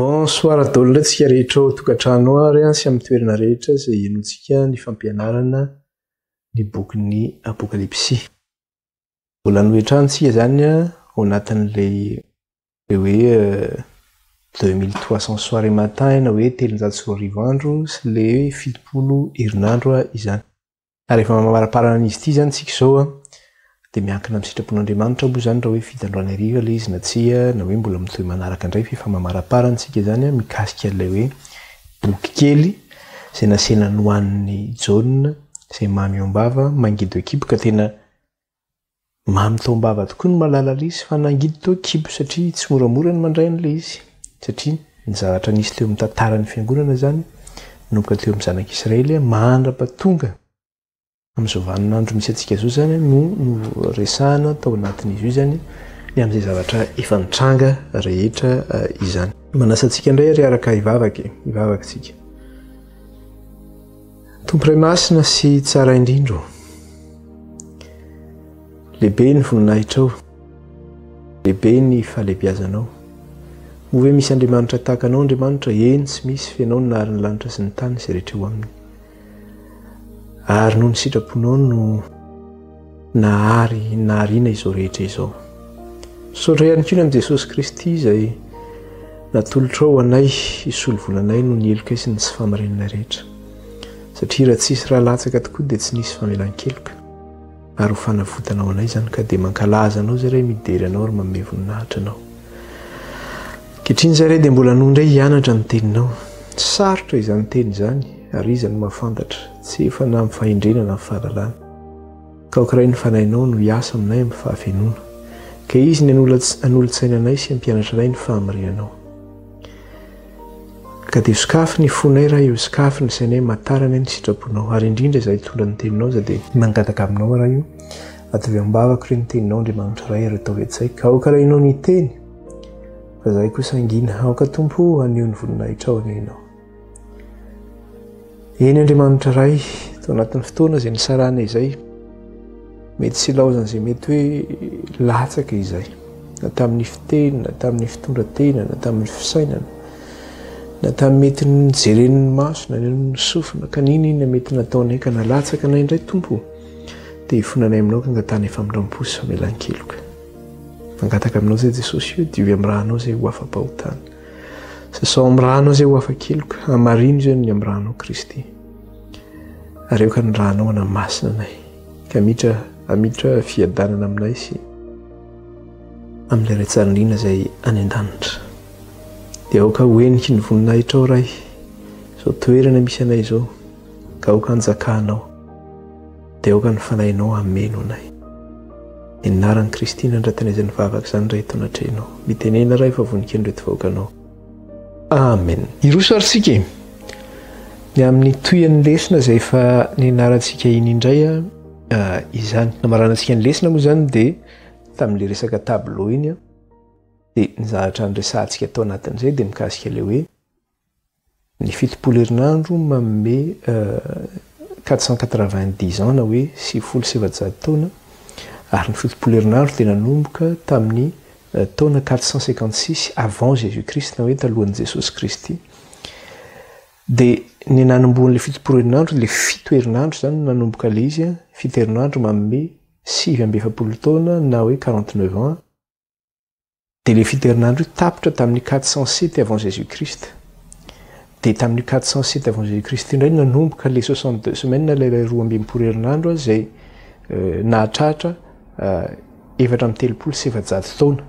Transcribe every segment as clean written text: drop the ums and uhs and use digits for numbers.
Bonsoir daholo indray tsika rehetra ao tokantrano ary sy amin'ny toerana rehetra izay henointsika ny fampianarana ny bokin'ny Apokalypsy. Mbola hanohy hatrany tsika izany ao anatin'ilay hoe 2300 soir et matin na hoe 2300 andro sy ilay hoe 70 herinandro izany. Ary rehefa mamaraparana an'izy ity izany tsika izao an, dia miankina amin'ny sitrapon'Andriamanitra moa izany raha hoe vita androany hariva ilay izy na tsia, na hoe mbola mitohy manaraka indray fa efa mamaraparana tsika izany an, mikasika ilay hoe boky kely izay nasiana nohanin'i Jaona izay mamy eo am-bava, mangidy eo an-kibo ka tena Mamy tao am-bava tokoa ny mahalala ilay izy fa nangidy tao kibo satria tsy moramora ny mandray an'ilay izy satria ny zavatra nisy teo amin'ny tantaran'ny fiangonana izany nanomboka teo amin'ny zanak'Israely mandra-pahatonga amin'izao vaninandro misy antsika izao izany no noresahana tao anatin'izy io izany ny amin'izay zavatra efa nitranga rehetra izany. Manasa antsika indray ary araka hivavaka e, hivavaka isika. Tompo Ray Masina sy Tsara Indrindra ô, lehibe ny voninahitrao, lehibe ny fahalehibiazanao. Moa ve misy Andriamanitra tahaka Anao, Andriamanitra? Eny, tsy misy, fa Ianao no nahary ny lanitra sy ny tany, izay rehetra eo aminy. Ary noho ny sitraponao no nahary nahariana izao rehetra izao. Misaotra ihany koa ny amin'i Jesosy Kristy izay natolotrao ho anay hisolo vola anay noho ny helokay sy ny tsy fahamarinanay rehetra. Satria raha tsisy ra latsaka tokoa dia tsy nisy famelan-keloka. Ary ho fanavotana ho anay izany ka dia mankalaza anao izay Ray, midera anao ary manome voninahitra anao. Ankehitriny izay Ray dia mbola hanohy indray hianatra ny teninao. Sarotra izany teny izany ary iza no mahafantatra, tsy efa na amin'ny fahendrena na amin'ny fahalalana. Ka aoka Ray ny Fanahinao no hiasa aminay amin'ny fahafenoana, ka Izy ny hanolo-tsaina anay sy hampianatra anay ny fahamarinanao. Ka dia sokafy ny fonay Ray o, sokafy ny sainay, matara anay ny sitraponao, ary indrindra izahay hitondra ny teninao izay dia mangataka aminao Ray o, ataovy am-bavako re ny teninao Andriamanitra Ray ary ataovy an-tsaiko, ka aoka Ray Ianao ny hiteny, fa izahay kosa hangina, aoka Tompo o, haneho ny voninahitrao anie Ianao. Eny Andriamanitra Ray, tao anatin'ny fotoana izay nisarahana izay, mety tsy ilaozan'izay mety hoe latsaka izay, na tamin'ny fiteny, na tamin'ny fitondran-tena, na tamin'ny fisainana, na tamin'ny mety nijeren'ny maso, na ny sofina, ka n'inona mety nataonay ka nalatsaka anay indray Tompo, dia hifonanay aminao ka angatahana famindram-po sy famelan-keloka. Mangataka aminao izay Jesosy io, diovy amin'ny rànao izay ho afa-pahotana. Sasao amin'ny rano izay ho afa-keloka, hamarino izay ny amin'ny ranao Kristy. Ary aoka ny ranao hanamasina anay, ka hamitra hamitra fiadanana aminay sy amin'ilay Ray tsara indrindra izay any an-danitra. Dia aoka ho heniky ny voninahitrao Ray, izao toerana misy anay izao, ka aoka hanjakanao. Dia aoka ny Fanahinao hameno anay. Ny anaran'i Kristy nandratana izany vavaka izany Ray eto anatrehanao. Mitenena Ray fa vonon-kendry ireto vahoakanao. Amen. Hiroso ary tsika e. Ny amin'ny tohian'ny lesona izay efa nianarantsika iny indray izany. Namaranantsika ny lesona moa izany dia tamin'ilay resaka tableau iny dia ny zavatra niresahantsika tao anatin'izay dia mikasika ilay hoe Ny 70 herinandro manome 490 ans na hoe 490 taona ary ny 70 herinandro dia nanomboka tamin'ny taona 456 avant Jésus Christ na hoe talohan'i Jesosy Kristy. Dia ny nanombohan'ilay 70 herinandro, ilay fito herinandro izany no nanomboka ilay izy, fito herinandro manome 49 taona na hoe 49 ans. Dia ilay fito herinandro io tapitra tamin'ny 407 avant Jésus Christ. Dia tamin'io 407 avant Jésus Christ io indray no nanomboka ilay 62 semaines ilay ilay 62 herinandro izay nahatratra 434 taona.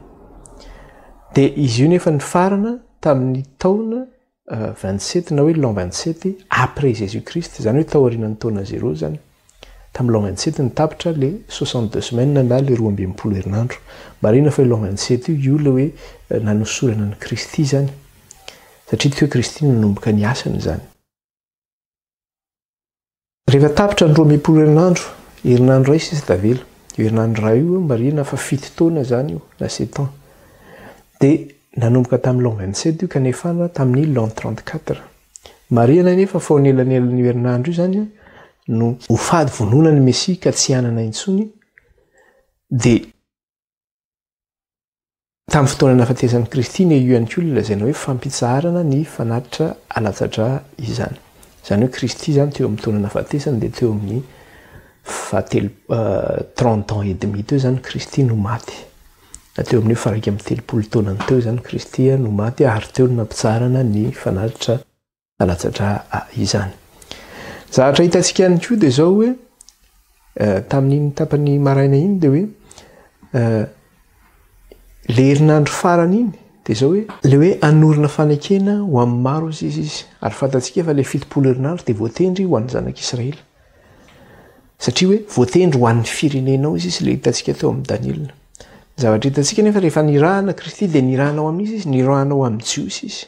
Dia izy io nefa nifarana tamin'ny taona 27 na hoe l'an 27 après Jésus Christ, izany hoe taorianan'ny taona zéro izany. Tamin'ny l'an 27 no tapitra le 62 semaines na le 62 herinandro. Marihina fa io l'an 27 io, io le hoe nanosorana an'i Kristy izany, satria teo Kristy no nanomboka ny asany izany. Rehefa tapitra ny 62 herinandro, herinandro iray sisa tavela. Io herinandro iray io, marihina fa fito taona izany io, na sept ans. Dia nanomboka tamin'ny l'an 27 io kanefa tamin'ny l'an 34. Marihina anefa fa ao anelanelan'io herinandro io izany no ho fady vonoina ny Mesia ka tsy hanana intsony, dia. Tamin'ny fotoana nahafatesan'i Kristy anie io ihany koa ilay lazaina hoe fampitsaharana ny fanatitra alatsa-drà izany. Izany hoe Kristy izany teo amin'ny taona nahafatesany dia teo amin'ny fahatelo 30 ans et demi teo izany Kristy no maty. Na teo amin'ny faha 31 taonany teo izany Kristy no maty ary teo no nampitsaharana ny fanatitra alatsa-drà izany. Ny zavatra hitantsika ihany koa dia izao hoe eh, tamin'iny tapany maraina iny dia hoe eh, le herinandro farany iny dia izao hoe le hoe hanorina fanekena ho amin'ny maro izy izy izy ary fantatsika fa le 70 herinandro dia voatendry ho an'ny zanak'Israely satria hoe voatendry ho an'ny firenenao izy izy le hitantsika teo amin'ny Daniela. Ny zavatra hitantsika nefa rehefa nirahana Kristy dia nirahana ho amin'izy izy, nirahana ho amin'ny Jiosy izy.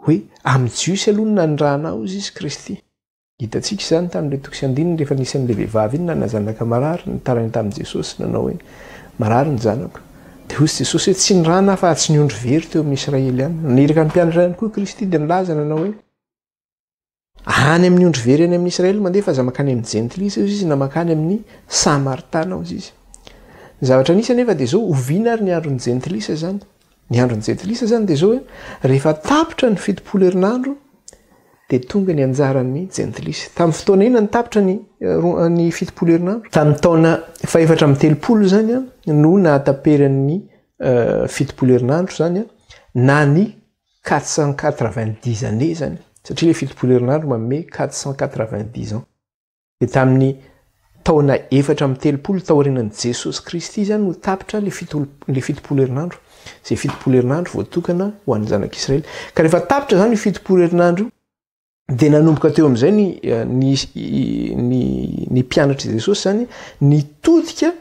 Hoe amin'ny Jiosy aloha no nanirahana ahy hozy izy Kristy. Hitantsika izany tamin'ilay toko sy andininy rehefa nisy an'ilay vehivavy iny nanana zanaka marary, nitaraina tamin'i Jesosy nanao hoe, Marary ny zanako. Dia hozy Jesosy hoe, Tsy nirahana aho fa tsy ny ondry very teo amin'ny Israely ihany. Naniraka ny mpianatra ihany koa Kristy dia nilaza nanao hoe, Any amin'ny ondry very any amin'ny Israely mandeha fa aza mankany amin'ny Jentilisa hozy izy na mankany amin'ny Samaritana hozy izy. Ny zavatra nisy anefa dia izao, oviana ary ny andron'ny Jentilisa izany? Ny andron'ny Jentilisa izany dia izao hoe, rehefa tapitra ny 70 herinandro dia tonga ny anjaran'ny Jentilisa. Tamin'ny fotoana inona no tapitra ny ny 70 herinandro? Tamin'ny taona fahefatra amby telopolo izany no nahataperan'ny 70 herinandro izany na ny 490 années izany, satria ilay 70 herinandro manome 490 ans. Dia tamin'ny taona 34 taorianan'i Jesosy Kristy izany no tapitra ilay fitolo, ilay 70 herinandro. Izay 70 herinandro voatokana ho an'ny zanak'Israely. Ka rehefa tapitra izany io 70 herinandro io, dia nanomboka teo amin'izay ny, ny, ny, ny mpianatr'i Jesosy izany nitodika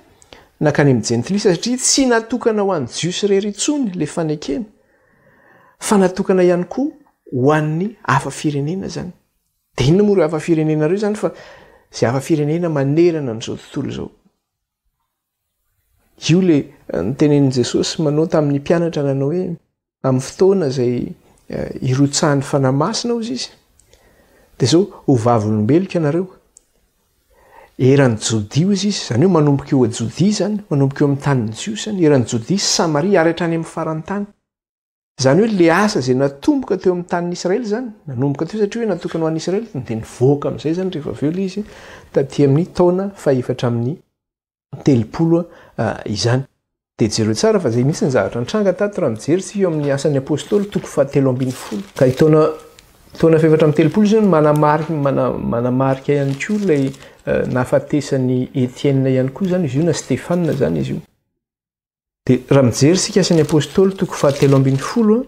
nankany amin'ny jentilisa satria tsy natokana ho an'ny Jiosy irery intsony ilay fanekena, fa natokana ihany koa ho an'ny hafa firenena izany. Dia inona moa ireo hafa firenena ireo izany fa izay hafa firenena manerana an'izao tontolo izao. Io le eh, nitenenin'i Jesosy manao tamin'ny mpianatra nanao hoe amin'ny fotoana izay eh, hirotsahan'ny Fanahy Masina hozy izy dia izao ho vavolombeloko ianareo eran'i Jodia hozy izy, izany hoe manomboka eo a Jodia izany, manomboka eo amin'ny tanin'ny Jiosy izany, eran'i Jodia sy Samaria ary hatrany amin'ny faran'ny tany. Izany hoe le asa izay natomboka teo amin'ny tanin'i Israely izany, nanomboka teo satria hoe natokana ho an'i Israely, dia nivoaka amin'izay izany rehefa avy eo ilay izy taty amin'ny taona fahefatra amin'ny 30 izany. Dia jereo tsara fa izay mihitsy ny zavatra nitranga tato raha mijery isika eo amin'ny asan'ny apostoly toko fahatelo ambin'ny folo. Ka i taona taona fahefatra amby telopolo izany manamarika manamarika ihany koa ilay nahafatesan'i Etienne ihany koa izany izy io na Stefana izany izy io. Dia raha mijery isika Asan'ny Apostoly toko fahatelo ambin'ny folo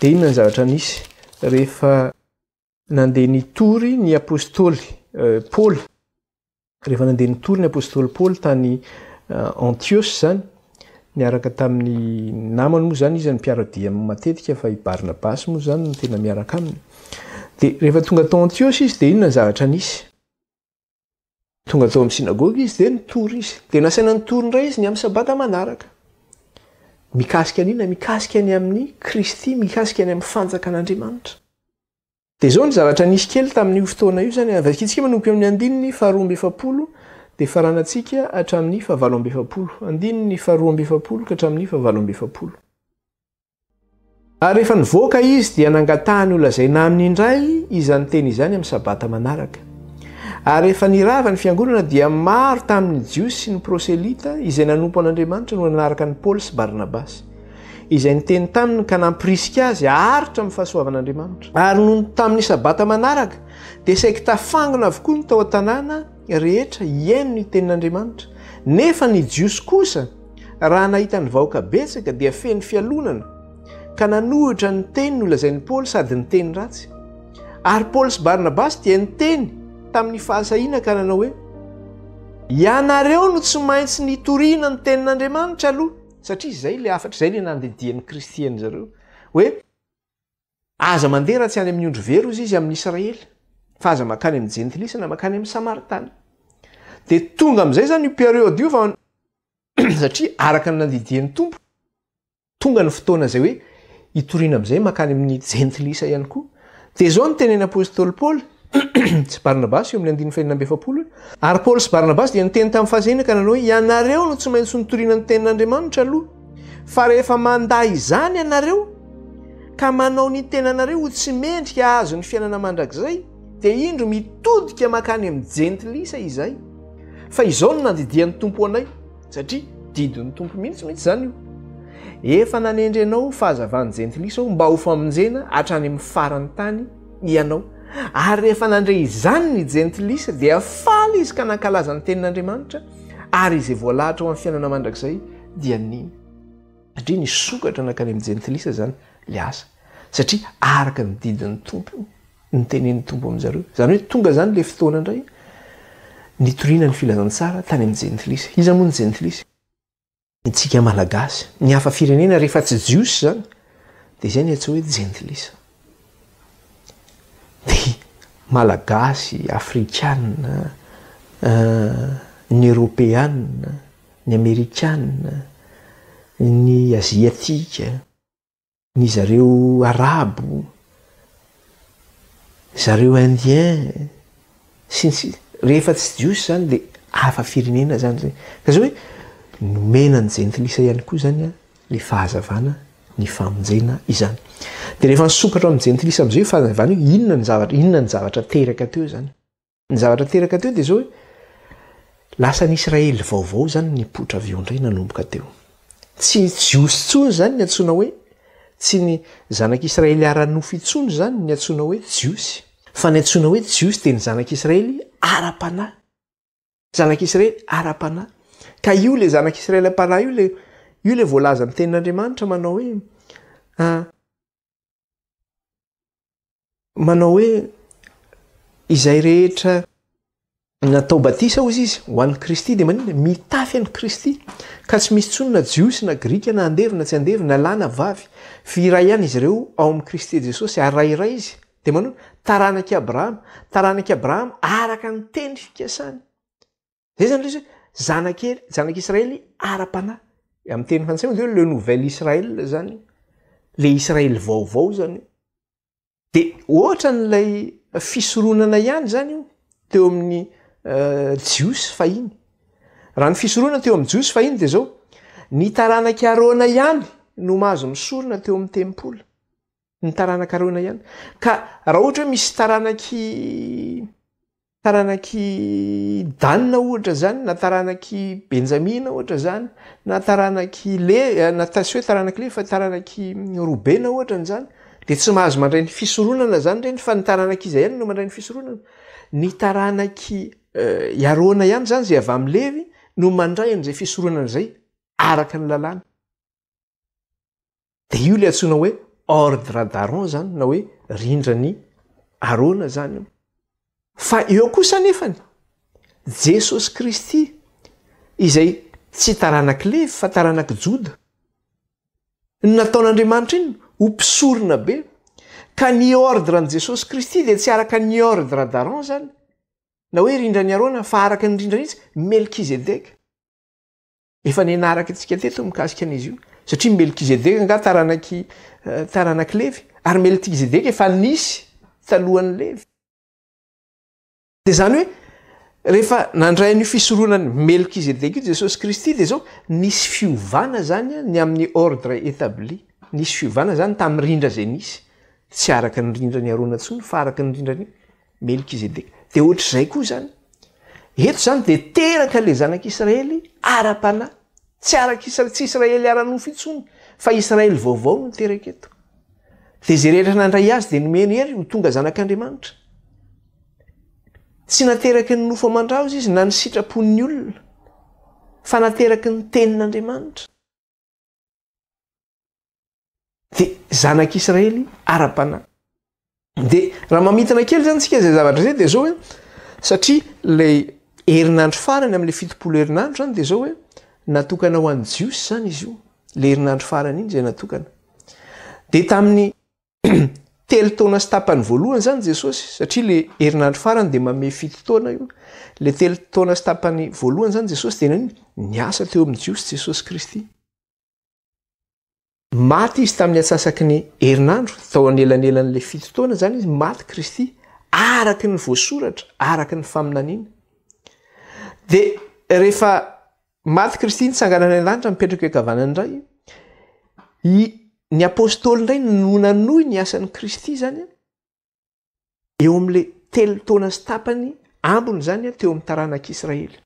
dia inona ny zavatra nisy rehefa nandeha nitory ny Apostoly eh, Paoly, rehefa nandeha nitory ny Apostoly Paoly tany eh, Antioche izany, niaraka tamin'ny namany moa izany izy ny mpiara-dia aminy matetika fa i Barnabasy moa izany no tena miaraka aminy. Dia rehefa tonga tao Antioche izy dia inona ny zavatra nisy? Tonga tao amin'ny synagoga izy dia nitory izy. Dia nasaina nitory indray izy ny amin'ny sabata manaraka. Mikasika ny inona? Mikasika ny amin'ny Kristy, mikasika ny amin'ny fanjakan'Andriamanitra. Dia izao ny zavatra nisy kely tamin'io fotoana io izany, vakintsika manomboka eo amin'ny andininy faharoa amby efapolo dia faranantsika hatramin'ny fahavalo amby efapolo. Andininy faharoa amby efapolo ka hatramin'ny fahavalo amby efapolo. Ary rehefa nivoaka izy dia nangatahany holazaina aminy indray izany teny izany amin'ny Sabata manaraka. Ary rehefa nirava ny fiangonana dia maro tamin'ny Jiosy sy ny proselyta izay nanompo an'Andriamanitra no nanaraka an'i Paoly sy Barnabasy, izay niteny taminy ka nampirisika azy haharitra amin'ny fahasoavan'Andriamanitra. Ary nony tamin'ny Sabata manaraka dia saiky tafangona avokoa ny tao an-tanàna rehetra hihaino ny tenin'Andriamanitra. Nefa ny Jiosy kosa Raha nahita ny vahoaka betsaka dia feno fialonana ka nanohitra ny teny nolazain'i Paoly sady niteny ratsy. Ary Paoly sy Barnabasy dia niteny tamin'ny fahasahiana ka nanao hoe, Ianareo no tsy maintsy nitoriana ny tenin'Andriamanitra aloha, satria izay ilay hafatra, izay ilay nandidian'i Kristy an-dry zareo, hoe, Aza mandeha raha tsy any amin'ny ondry very, hozy izy, amin'ny Israely, fa aza mankany amin'ny Jentilisa na mankany amin'ny Samaritana. Dia tonga amin'izay izany io période io fa satria araka ny nandidian'ny Tompo, tonga ny fotoana izay hoe hitoriana amin'izay mankany amin'ny Jentilisa ihany koa. Dia izao no tenenin'ny Apostoly Paoly sy Barnabasy eo amin'ny andininy fahenina amby efapolo hoe, Ary Paoly sy Barnabasy dia niteny tamin'ny fahazena ka nanao hoe, Ianareo no tsy maintsy nitoriana ny tenin'Andriamanitra aloha. Fa rehefa mandà izany ianareo, ka manao ny tenanareo ho tsy mendrika hahazo ny fiainana mandrakizay, dia indro mitodika mankany amin'ny jentilisa izay. Fa izao no nandidian'ny Tompo anay, satria didin'ny Tompo mihitsy mihitsy izany io. Efa nanendry anao ho fahazavan'ny jentilisa aho mba ho famonjena hatrany amin'ny faran'ny tany ianao. Ary rehefa nandre izany ny jentilisa dia faly izy ka nankalaza ny tenin'Andriamanitra, ary izay voalahatra ho amin'ny fiainana mandrakizay dia nino. Satria nisokatra nankany amin'ny jentilisa izany ilay asa. Satria araka ny didin'ny Tompo io, ny tenenin'ny Tompo amin'izareo. Izany hoe tonga izany ilay fotoana indray nitoriana ny filazantsara tany amin'ny jentilisa. Iza moa ny jentilisa? Antsika Malagasy, ny hafa firenena rehefa tsy Jiosy izany dia izay ny atao hoe jentilisa. Dia Malagasy, Afrikana, ny Eropeana, ny Amerikana, ny Aziatika. Ny zareo arabo, zareo indien, sy ny sisa, rehefa tsy jiosy zany de hafa firenena zany zay, ka zao hoe nomena ny jentilisa ihany koa zany an le fahazavana ny famonjena izany. De rehefa nisokatra amin'ny jentilisa am'izay io fahazavana io, inona ny zavatra, inona ny zavatra teraka teo zany? Ny zavatra teraka teo dia izao hoe, lasa ny Israely vaovao izany nipoitra avy eo indray nanomboka teo. Tsy Jiosy intsony izany ny antsoina hoe, tsy ny zanak'Israely ara-nofo intsony izany ny antsoina hoe Jiosy, fa ny antsoina hoe Jiosy dia ny zanak'Israely ara-panahy. Zanak'Israely ara-panahy. Ka io ilay zanak'Israely ara-panahy io ilay, io ilay voalazan'ny tenin'Andriamanitra manao hoe, Manao hoe, Izay rehetra natao batisa, hozy izy, ho an'i Kristy dia maninona? Mitafy an'i Kristy. Ka tsy misy intsony na Jiosy na Grika na andevo na tsy andevo na lahy na vavy, fa iray ihany izy ireo ao amin'i Kristy Jesosy, ary raha iray izy, dia manao taranak'i Abrahama, taranak'i Abrahama araka ny teny fikasany. Zay zany le izy hoe zanak'i zanak'Israely ara-panahy. Amin'ny teny frantsay moa dia hoe le nouvel Israël zany, le Israely vaovao zany. De ohatran'ilay fisoronana ihany zany io teo amin'ny Jiosy fahiny. Raha ny fisoronana teo amin'ny Jiosy fahiny de zao, ny taranak'i Arona ihany no mahazo misorona teo amin'ny tempoly. Ny taranak'i Arona ihany. Ka raha ohatra hoe misy taranak'i Taranak'i Dana ohatra izany, na taranak'i Benjamina ohatra izany, na taranak'i Le, na tsy hoe taranak'i Levy fa taranak'i Robena ohatra an'izany, dia tsy mahazo mandray ny fisoronana izany ireny fa ny taranak'iza ihany no mandray ny fisoronana? Ny taranak'i i Arona ihany izany izay avy amin'i Levy no mandray an'izay fisoronana izay araka ny lalàna. Dia io ilay antsoina hoe ordre d'Aaron izany na hoe rindran'i Arona izany io. Fa eo kosa anefany, Jesosy Kristy izay tsy taranak'i Levy fa taranak'i Joda. Ny nataon'Andriamanitra iny ho mpisorona be. Ka ny ordre an'i Jesosy Kristy dia tsy araka ny ordre d'Aaron izany, na hoe rindran'i Arona, fa araka ny rindran'iza? Melkizedeka. Efa nianaraka antsika teto mikasika an'izy io. Satria Melkizedeka angaha taranak'i taranak'i Levy? Ary Melkizedeka efa nisy talohan'i Levy. Dia izany hoe rehefa nandray an'io fisoronan'i Melkizedeka io Jesosy Kristy dia izao nisy fiovana izany ny amin'ny ordre établi. Nisy fiovana izany tamin'ny rindra izay nisy. Tsy araka ny rindran'i Arona intsony fa araka ny rindran'i Melkizedeka. Dia ohatr'izay koa izany. Eto izany dia teraka ilay zanak'Israely ara-panahy. Tsy araka Isra-, tsy Israely ara-nofo intsony, fa Israely vaovao no teraka eto. Dia izay rehetra nandray azy dia nomeny hery ho tonga zanak'Andriamanitra. Tsy nateraky ny nofo aman-dra hozy izy na ny sitrapon'ny olona, fa nateraky ny tenin'Andriamanitra. Dia zanak'Israely ara-panahy. Dia raha mamintina kely zany tsika izay zavatra izay dia zao hoe satria ilay herinandro farany amin'ilay 70 herinandro zany dia zao hoe natokana ho an'ny Jiosy zany izy io, ilay herinandro farany iny izay natokana. Dia tamin'ny telo taona sy tapany voalohany zany Jesosy, satria le herinandro farany dia mamehy fito taona io, le telo taona sy tapany voalohany zany Jesosy dia nanino? Niasa teo amin'ny Jiosy Jesosy Kristy. Maty izy tamin'ny atsasaky ny herinandro, tao anelanelan'ilay fito taona izany izy, maty Kristy, araka ny voasoratra, araka ny faminaniana. Dia rehefa maty Kristy, nitsangana any an-danitra, mipetraka eo ankavanan'ny Ray. I ny apostoly indray no nanohy ny asan'i Kristy izany eo amin'ilay telo taona sy tapany ambiny izany teo amin'ny taranak'Israely.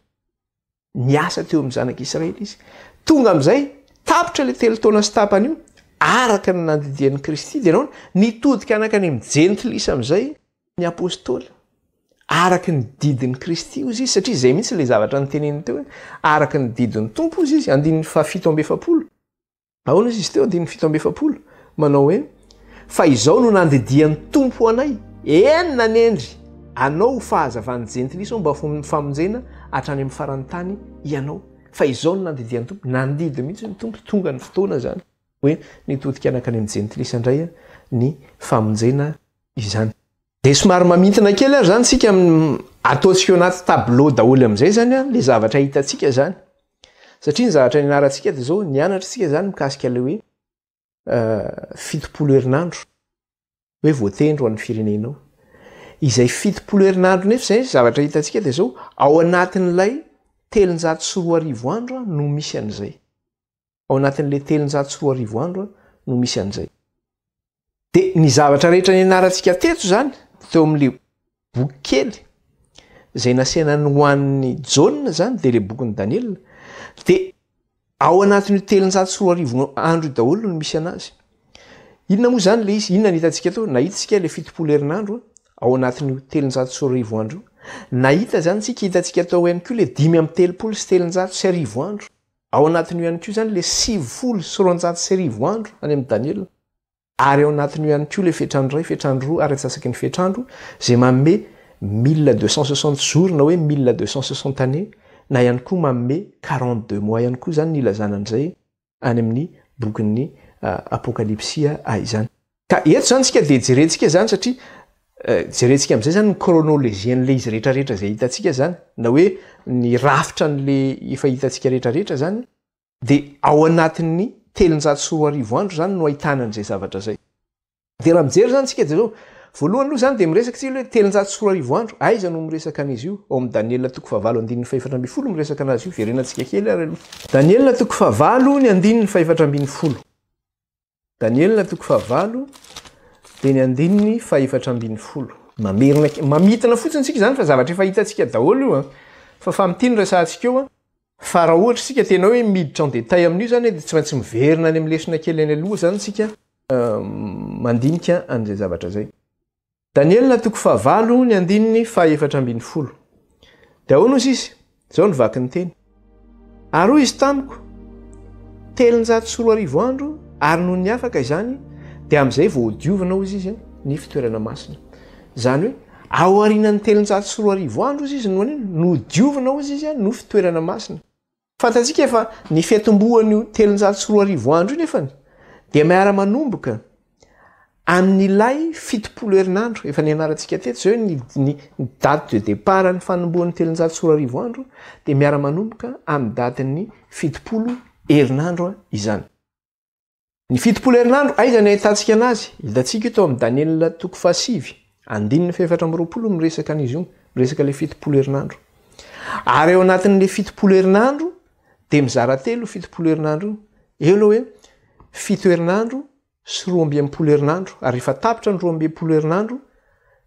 Niasa teo amin'ny zanak'Israely izy. Tonga amin'izay, tapitra ilay telo taona sy tapany io, araka ny nandidian'i Kristy, dia nahoana? Nitodika nankany amin'ny jentilisa amin'izay ny apostoly, araka ny didin'i Kristy hozy izy, satria izay mihitsy ilay zavatra noteneniny teo hoe araka ny didin'ny Tompo hozy izy, andininy fahafito amby efapolo. Ahoana hozy izy teo, andininy 47, manao hoe, Fa izao no nandidian'ny Tompo anay, eny nanendry anao ho fahazavan'ny jentilisa aho mba ho famonjena hatrany amin'ny faran'ny tany ianao. Fa izao no nandidian'ny Tompo, nandidy mihitsy ny Tompo, tonga ny fotoana izany hoe nitodika nankany amin'ny jentilisa indray ny famonjena izany. Dia somary mamintina kely ary izany isika ataontsika eo anaty tableau daholo amin'izay izany an, ilay zavatra hitantsika izany. Satria ny zavatra nianarantsika dia izao, nianatra isika izany mikasika ilay hoe 70 herinandro, hoe voatendry ho an'ny firenenao. Izay 70 herinandro nefa izay zavatra hitantsika dia izao, ao anatin'ilay 2300 andro no misy an'izay. Ao anatin'ilay 2300 andro no misy an'izay. Dia ny zavatra rehetra nianarantsika teto izany, teo amin'ilay boky kely, izay nasiana ny ho an'ny Jaona izany, dia ilay bokin'i Daniela, dia ao anatin'io 2300 andro io daholo no misy anazy. Inona moa izany ilay izy? Inona no hitantsika teo? Nahita isika ilay 70 herinandro ao anatin'io 2300 andro io. Nahita izany isika, hitantsika tao ihany koa ilay 1335 andro. Ao anatin'io ihany koa izany ilay 1290 andro any amin'i Daniela. Ary ao anatin'io ihany koa ilay fetr'andro iray, fetr'andro roa ary antsasaky ny fetr'andro, izay manome 1260 jours na hoe 1260 années, na ihany koa manome 42 mois ihany koa izany ny ilazana an'izay any amin'ny bokin'ny Apokalypsy izany. Ka eto izany isika dia jerentsika izany satria jerentsika amin'izay izany ny chronologie an'ilay izy rehetrarehetra izay hitantsika izany, na hoe ny rafitra an'ilay efa hitantsika rehetrarehetra izany, dia ao anatin'ny 2300 andro izany no ahitana an'izay zavatra izay. Dia raha mijery izany isika dia izao, voalohany aloha izany dia miresaka isika hoe 2300 andro, aiza no miresaka an'izy io? Ao amin'ny Daniela toko fahavalo andininy faha-14 miresaka an'azy io, verenantsika kely ary aloha. Daniela toko fahavalo ny andininy faha-14. Daniela toko fahavalo dia ny andininy faha-14. Mamerina, mamintina fotsiny isika izany fa zavatra efa hitantsika daholo io an. Fa famintina no resahantsika eo an. Fa raha ohatra isika tena hoe miditra en détail amin'io izany dia tsy maintsy miverina any amin'ny lesona kely any aloha izany isika mandinika an'izay zavatra izay. Daniela toko fahavalo ny andininy faha-14. Dia ahoana hozy izy? Izao no vaky ny teny. Ary hoy izy tamiko, 2300 andro, ary noho ny afaka izany, dia amin'izay vao hodiovina hozy izy ny fitoerana masina. Izany hoe, aorianan'ny 2300 andro hozy izy no anino? No hodiovina hozy izy no fitoerana masina. Fantatsika fa ny fiatombohan'io 2300 andro io nefany dia miara-manomboka amin'ilay 70 herinandro efa nianarantsika teto izao ny, ny, ny date de départ ny fanombohan'ny 2300 andro dia miara-manomboka amin'ny datin'ny 70 herinandro izany. Ny 70 herinandro, aiza ny ahitantsika anazy? Hitantsika io tao amin'ny Daniela toko fahasivy, andininy faha-24 miresaka an'izy io, miresaka ilay 70 herinandro. Ary ao anatin'ilay 70 herinandro dia mizara telo io 70 herinandro io. Eo ilay hoe fito herinandro sy 62 herinandro, ary rehefa tapitra ny 62 herinandro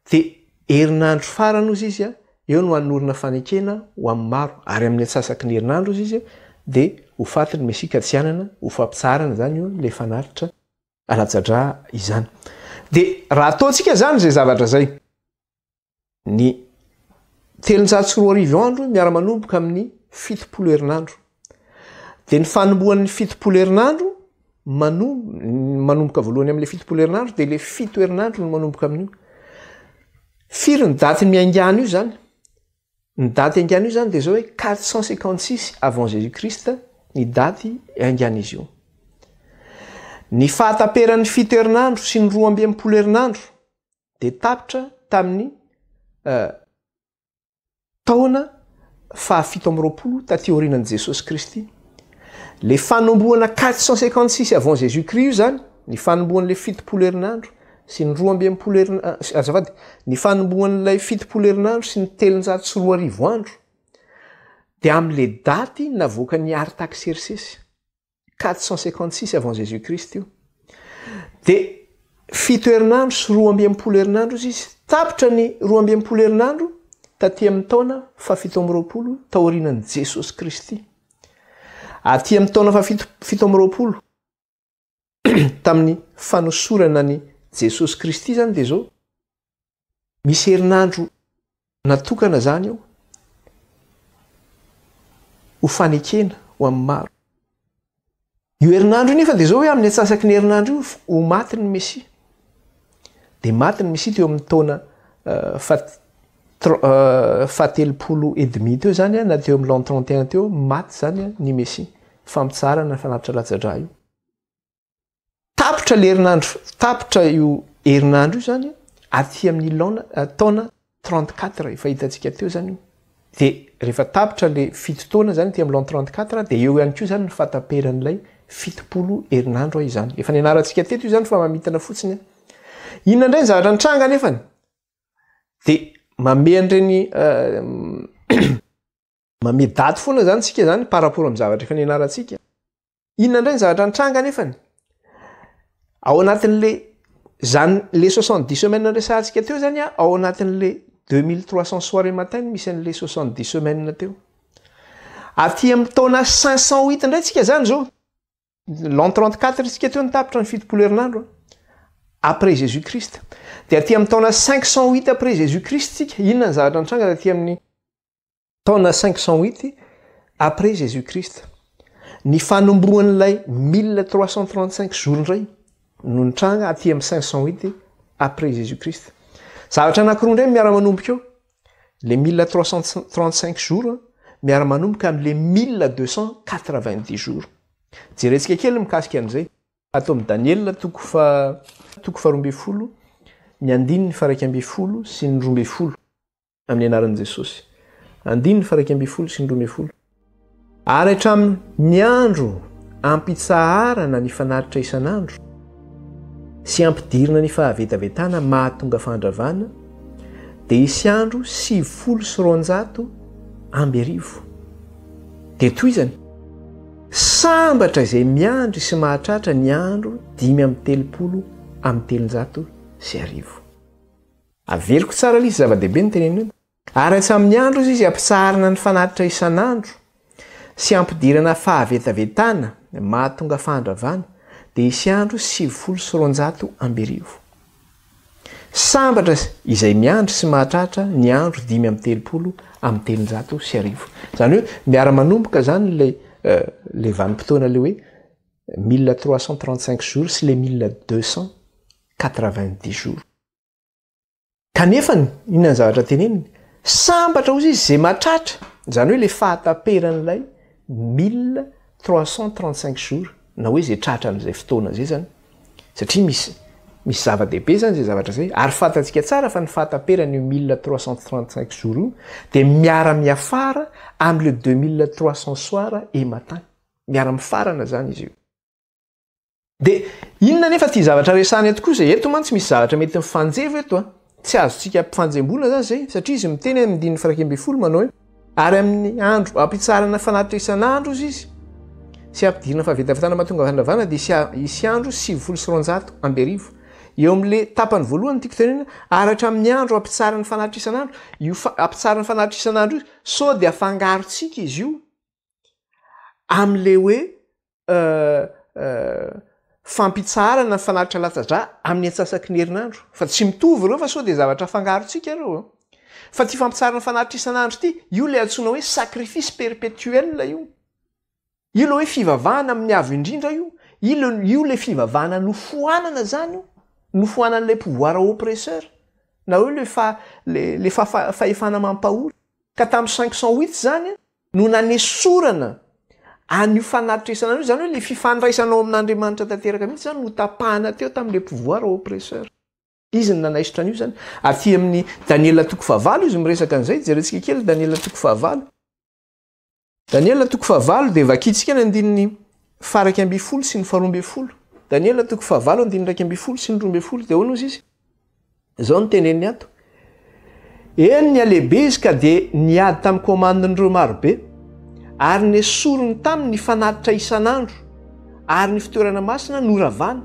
dia herinandro farany hozy izy, eo no hanorina fanekena ho amin'ny maro, ary amin'ny antsasaky ny herinandro hozy izy dia ho faty ny Mesia ka tsy hanana ho fampitsaharana izany io ilay fanatitra alatsa-drà izany. Dia raha ataontsika izany izay zavatra izay, ny 2300 andro miara-manomboka amin'ny 70 herinandro. Dia ny fanombohan'ny 70 herinandro manomboka voalohany amin'ilay 70 herinandro dia ilay fito herinandro no manomboka amin'io. Firy ny daty miaingàna io izany? Ny daty iaingàna io izany dia izao hoe 456 avant Jésus Christ ny daty iaingàn'izy io. Ny fahataperan'ny fito herinandro sy ny 62 herinandro dia tapitra tamin'ny taona faha-27 taty aorianan'i Jesosy Kristy. Le fanombohana 456 avant Jésus Christ io zany, ny fanombohan'le 70 herinandro sy ny 62 herinandro, azafady, ny fanombohan'ilay 70 herinandro sy ny 2300 andro, dia amin'le daty navoakan'i Artaksersesy. 456 avant Jésus Christ io. Dia fito herinandro sy 62 herinandro izy izy. Tapitra ny 62 herinandro taty amin'ny taona faha-27 taorianan'i Jesosy Kristy. Aty amin'ny taona faha-27 tamin'ny fanosorana an'i Jesosy Kristy izany dia izao, misy herinandro natokana izany eo ho fanekena ho amin'ny maro. Io herinandro io nefa dia izao hoe amin'ny antsasaky ny herinandro io ho maty ny Mesia. Dia maty ny Mesia teo amin'ny taona eh, eh, fahatelopolo et demi teo izany, na teo amin'ny l'an 31 teo, maty izany ny Mesia. Fampitsaharana ny fanatitra latsa-drà io. Tapitra le herinandro, tapitra io herinandro io zany aty amin'ny laona, eh, taona 34 efa hitantsika teo zany io. De rehefa tapitra le fito taona zany aty amin'ny l'an 34 de eo ihany koa zany ny fahataperan'ilay 70 herinandro izany. Efa nianarantsika teto io zany fa mamitana fotsiny. Inona indray ny zavatra nitranga nefany? De mamehy an'ireny eh, Mamehy daty foana zany tsika zany par rapport amin'ny zavatra efa nianarantsika. Inona indray ny zavatra nitranga anefany? Ao anatin'le zany le 70 semaines resahantsika teo zany a, ao anatin'le 2300 soir et matin no misy an'le 70 semaines teo. Aty amin'ny taona 508 indray tsika zany zao. L'an 34 isika teo no tapitra ny 70 herinandro après Jésus Christ. Dia aty amin'ny taona 508 après Jésus Christ tsika, inona ny zavatra nitranga taty amin'ny Taona 508 après Jésus Christ. Ny fanombohan'ilay 1335 jours indray no nitranga aty amin'ny 508 après Jésus Christ. Zavatra anankiroa indray miara-manomboka eo. Le 1335 jours miara-manomboka amin'le 1290 jours. Jerentsika kely mikasika an'izay. Ato amin'ny Daniela toko faha toko faha 12 ny andininy faha 11 sy ny 12. Amin'ny anaran'i Jesosy. Andininy faha 11 sy ny 12. Ary hatramin' ny andro ampitsaharana ny fanatitra isan'andro, sy ampidirina ny fahavetavetana mahatonga fandravana, dia hisy andro 1290. Dia tohizany, Sambatra izay miandry sy mahatratra ny andro 1335. Averiko tsara ilay izy, zava-dehibe ny tenenina eto. Ary hatramin'ny andro izy ampitsaharana ny fanatitra isan'andro sy ampidirana fahavetavetana mahatonga fandravana dia hisy andro 1290. Sambatra izay miandry sy mahatratra ny andro 1335. Izany hoe miara-manomboka izany ilay ilay vanim-potoana ilay hoe 1335 jours sy ilay 1290 jours. Kanefany, inona ny zavatra teneniny? Sambatra hozy izy izay mahatratra, izany hoe ilay fahataperan'ilay 1335 jours, na hoe izay tratra an'izay fotoana izay izany. Satria misy misy zava-dehibe izany izay zavatra izay, ary fantatsika tsara fa ny fahataperan'io 1335 jours io dia miara-miafara amin'ilay 2300 soir et matin. Miara-mifarana izany izy io. Dia inona anefa ity zavatra resahana eto kosa? Eto mantsy misy zavatra mety mifanjevo eto a. Tsy azontsika ampifanjemboana izany izay, satria izy miteny amin'ny andininy faha-11 manao hoe ary amin'ny andro ampitsaharana fanatitra isan'andro izy izy sy ampidirina fahavetavetana mahatonga fandravana dia hisy andro 1290. Eo amin'le tapany voalohany tiako tenenina, ary hatramin'ny andro ampitsaharana fanatitra isan'andro, io ampitsaharana fanatitra isan'andro io sao dia afangarontsika izy io amin'le hoe fampitsaharana ny fanatitra latsa-drà amin'ny antsasaky ny herinandro. Fa tsy mitovy ireo fa sao dia zavatra afangarontsika ireo an. Fa ity fampitsaharana fanatitra isan'andro ity, io ilay antsoina hoe sacrifice perpétuel io. Io ilay hoe fivavahana amin'ny avo indrindra io. Io io ilay fivavahana nofoanana izany io. Nofoanan'ilay pouvoir oppresseur. Na hoe le fa le le fahefana mampahory. Ka tamin'ny 508 izany no nanesorana an'io fanatitra isan'andro io, izany hoe ilay fifandraisanao amin'Andriamanitra tanteraka mihitsy izany notapahana teo tamin'ilay pouvoir oppresseur. Izy no nanaisotra an'io izany. Aty amin'ny Daniela toko fahavalo izy miresaka an'izay, jerentsika kely Daniela toko fahavalo. Daniela toko fahavalo dia vakintsika ny andininy faha 11 sy ny faharoa 12. Daniela toko fahavalo andininy 11 sy ny 12 dia ahoana ozy izy? Izao no teneniny ato, Eny, nihalehibe izy ka dia niady tamin'ny komandin'ireo marobe, ary nesoriny taminy ny fanatitra isan'andro, Ary ny fitoerana masina noravana.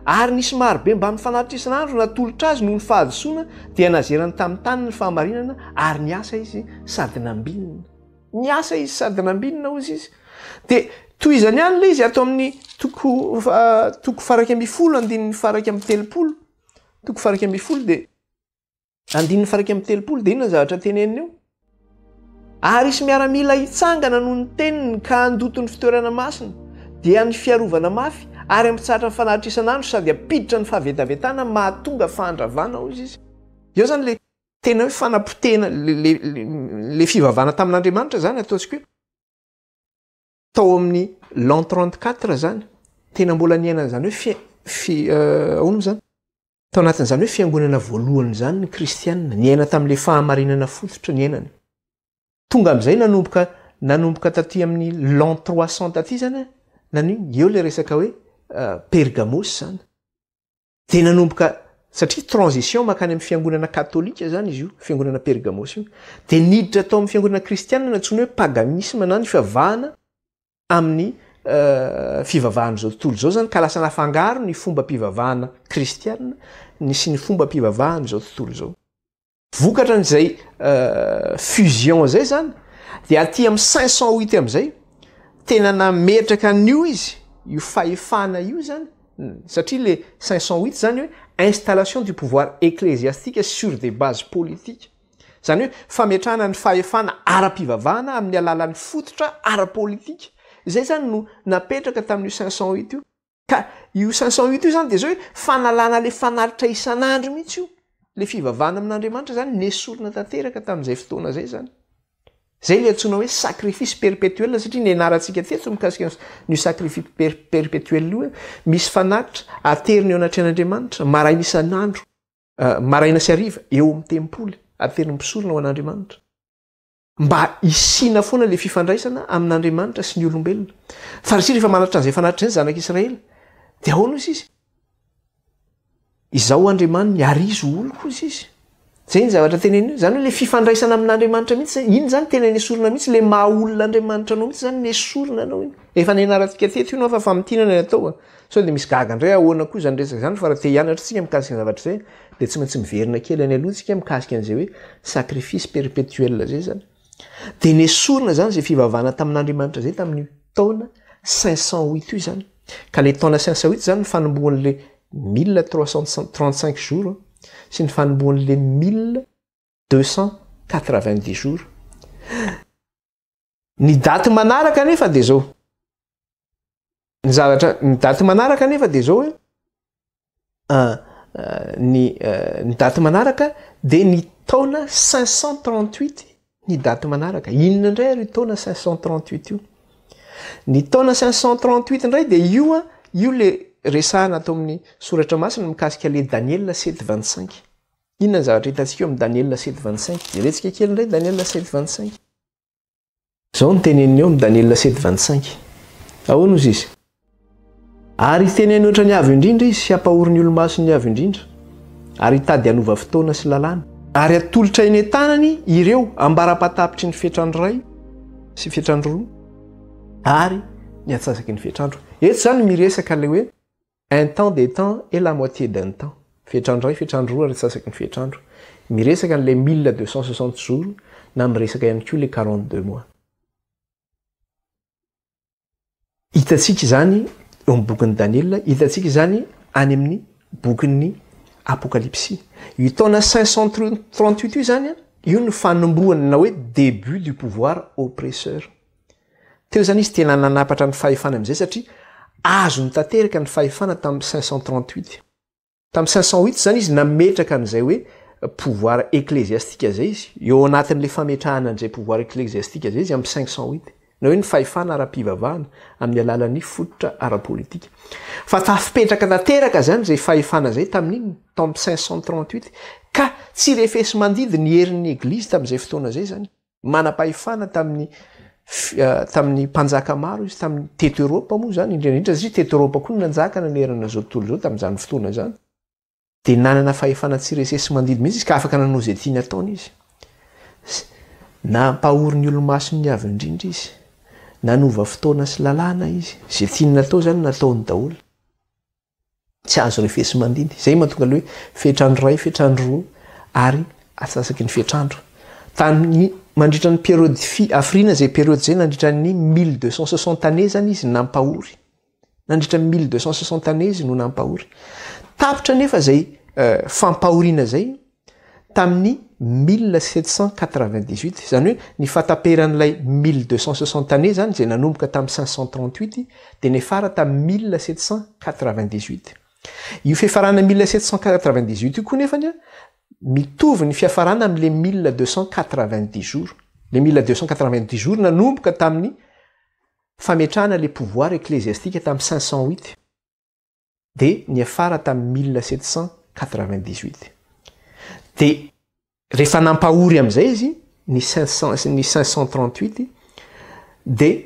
Ary nisy marobe mbamin'ny fanatitra isan'andro natolotra azy noho ny fahadisoana, dia nazerany tamin'ny tany ny fahamarinana, ary niasa izy sady nambinina. Niasa izy sady nambinina, hozy izy. Dia tohizany ihany ilay izy ato amin'ny toko toko faraika ambin'ny folo andininy faraika amby telopolo. Toko faraika ambin'ny folo dia Andininy faha 31, dia inona ny zavatra teneniny eo? Ary hisy miaramila hitsangana noho ny teniny ka handoto ny fitoerana masina, dia ny fiarovana mafy, ary hampitsahatra ny fanatitra isan'andro sady hampiditra ny fahavetavetana mahatonga fahandravana, hoy izy. Eo izany ilay tena hoe fanapotehana le fivavahana tamin'Andriamanitra izany, ataontsika hoe tao amin'ny l'an 34 izany, tena mbola niaina an'izany hoe fi, fi, ahoana moa izany? Tao anatin'izany hoe fiangonana voalohany izany ny kristiana, niaina tamin'ilay fahamarinana fototra niainany. Tonga amin'izay nanomboka nanomboka taty amin'ny l'an 300 taty izany, naninona? Eo ilay resaka hoe Pergamos izany. Dia nanomboka, satria transition mankany amin'ny fiangonana katolika izany izy io, fiangonana Pergamos io. Dia niditra tao amin'ny fiangonana kristiana nantsoina hoe paganisme na ny fivavahana amin'ny fivavahan'izao tontolo izao zany ka lasa nafangaro ny fombam-pivavahana kristiana ny sy ny fombam-pivavahan'izao tontolo izao. Vokatra an'izay fusion zay zany dia aty amin'ny 508 amin'izay tena nametraka an'io izy, io fahefana io zany, satria le 508 zany hoe installation du pouvoir ecclésiastique sur des bases politiques. Izany hoe fametrahana ny fahefana ara-pivavahana amin'ny alalan'ny fototra ara-politika. Izay izany no napetraka tamin'io 508 io. Ka io 508 io izany dia izao hoe fanalana ilay fanatitra isan'andro mihitsy io. Ilay fivavahana amin'Andriamanitra izany nesorina tanteraka tamin'izay fotoana izay izany. Izay ilay antsoina hoe sacrifice perpétuel satria nianarantsika teto mikasika an'io sacrifice perpétuel io hoe misy fanatitra aterina eo anatrehan'Andriamanitra maraina isan'andro. Maraina sy hariva, eo amin'ny tempoly, aterin'ny mpisorona ho an'Andriamanitra. Mba hisiana foana ilay fifandraisana amin'Andriamanitra sy ny olombelona. Fa ry rehefa manatitra an'izay fanatitra izay ny zanak'Israely, dia ahoana hozy izy? Izaho Andriamaniny ary izy ho oloko hozy izy. Izay ny zavatra teneniny io. Izany hoe ilay fifandraisana amin'Andriamanitra mihitsy, iny izany tena nesorina mihitsy, ilay maha olona Andriamanitra anao mihitsy izany nesorina anao iny. Efa nianarantsika teto io no fa famintinana ny atao. Sao dia misy gaga indray ahoana koa izany resaka izany fa raha te hianatra isika mikasika ny zavatra izay dia tsy maintsy miverina kely any aloha isika mikasika an'izay hoe sacrifice perpétuel izay izany. Dia nesorina izany izay fivavahana tamin'Andriamanitra izay tamin'io taona 508 io izany. Ka ilay taona 508 izany ny fanombohan'ilay 1335 jours sy ny fanombohan'ilay 1290 jours. Ny daty manaraka anefa dia izao. Ny zavatra, ny daty manaraka anefa dia izao hoe, ny ny daty manaraka dia ny taona 538 ny daty manaraka. Inona indray ary io taona 538 io? Ny taona 538 indray dia io an, io le resahana ato amin'ny soratra masina mikasika le Daniela 7 25. Inona ny zavatra hitantsika eo amin'ny Daniela 7 25? Jerentsika kely indray Daniela 7 25. Izao no teneniny eo amin'ny Daniela 7 25. Ahoana hozy izy? Ary hiteny hanoatra ny Avo Indrindra izy sy hampahory ny olo-masin'ny Avo Indrindra, ary hitady hanova fotoana sy lalàna. Ary hatolotra eny an-tanany ireo ambara-pahatapitry ny fetrandro iray sy fetrandro roa ary ny antsasaky ny fetrandro. Eto izany miresaka ilay hoe Un temps des temps et la moitié d'un temps. Fetrandro iray, fetrandro roa ary antsasaky ny fetrandro. Miresaka an'ilay 1260 jours na miresaka ihany koa ilay 42 mois. Hitantsika izany eo amin'ny bokin'i Daniela, hitantsika izany any amin'ny bokin'ny Apokalypsy. Io taona 538 io izany, io no fanombohana na hoe début du pouvoir oppresseur. Teo izany izy tena nanapatra ny fahefany amin'izay satria azony tanteraka ny fahefana tamin'ny 538. Tamin'ny 508 izany izy nametraka an'izay hoe pouvoir ecclésiastique izay izy, eo anatin'ilay fametrahana an'izay pouvoir ecclésiastique izay izy amin'ny 508, na hoe ny fahefana ara-pivavahana amin'ny alalan'ny fototra ara-politika. Fa tafipetraka tanteraka izany izay fahefana izay tamin'inona? Tamin'ny 538. Ka tsy refesi-mandidy ny herin'ny Eglizy tamin'izay fotoana izay izany. Manam-pahefana tamin'ny tamin'ny mpanjaka maro izy, tamin'ny teto Eropa moa izany, indrindra indrindra satria teto Eropa koa no nanjaka nanerana izao tontolo izao tamin'izany fotoana izany. Dia nanana fahefana tsy resesi-mandidy mihitsy izy ka afaka nanao izay tiany ataony izy. Nampahory ny olo-mason'ny Avo Indrindra izy. Nanova fotoana sy lalàna izy. Izay tiany natao izany nataony daholo. Tsy azo refesi-mandidy. Izay mahatonga ilay hoe fetrandro iray, fetrandro roa ary atsasaky ny fetrandro. Tamin'ny mandritra ny période fi, hafiriana izay période izay nandritra ny 1260 années izany izy nampahory. Nandritra ny 1260 années izy no nampahory. Tapitra anefa izay fampahoriana izay tamin'ny 1798, izany hoe ny fahataperan'ilay 1260 années izany izay nanomboka tamin'ny 538 dia niafara tamin'ny 1798. Io fiafarana 1798 io koa nefany mitovy ny fiafarana amin'ilay 1290 jours. Ilay 1290 jours nanomboka tamin'ny fametrahana ilay pouvoir ecclésiastique tamin'ny 508. dia niafara tamin'ny 1798. Dia rehefa nampahory amin'izay izy ny 500 ny 538 dia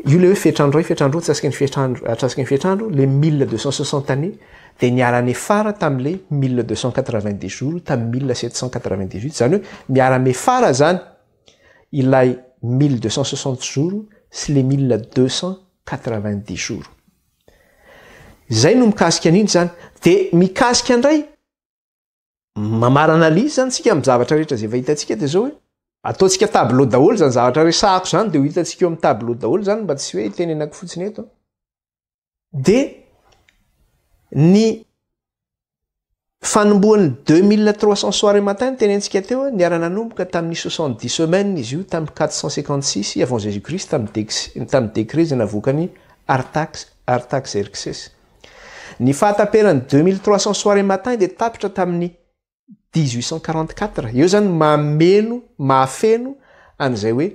io ilay hoe fetrandro iray, fetrandro roa, atsasaka ny fetrandro, atsasaka ny fetrandro, le 1260 années dia niara-niafara tamin'ilay 1290 jours tamin'ny 1798, izany hoe miara-miafara izany ilay 1260 jours sy le 1290 jours. Izay no mikasika an'iny izany. Dia mikasika indray, mamarana ilay izy izany tsika amin'ny zavatra rehetra izay efa hitantsika dia izao hoe, ataontsika tableau daholo izany zavatra resahako izany dia ho hitantsika eo amin'ny tableau daholo izany mba tsy hoe itenenako fotsiny eto. Dia ny Fanombohan'ny 2300 soir et matin notenentsika teo, niara-nanomboka tamin'ny 70 semaines izy io tamin'ny 456 avant Jésus Christ tamin'ny décret izay navoakan'i Artaxerxes. Ny fahataperan'ny 2300 soir et matin dia tapitra tamin'ny 1844, eo izany mameno, mahafeno an'izay hoe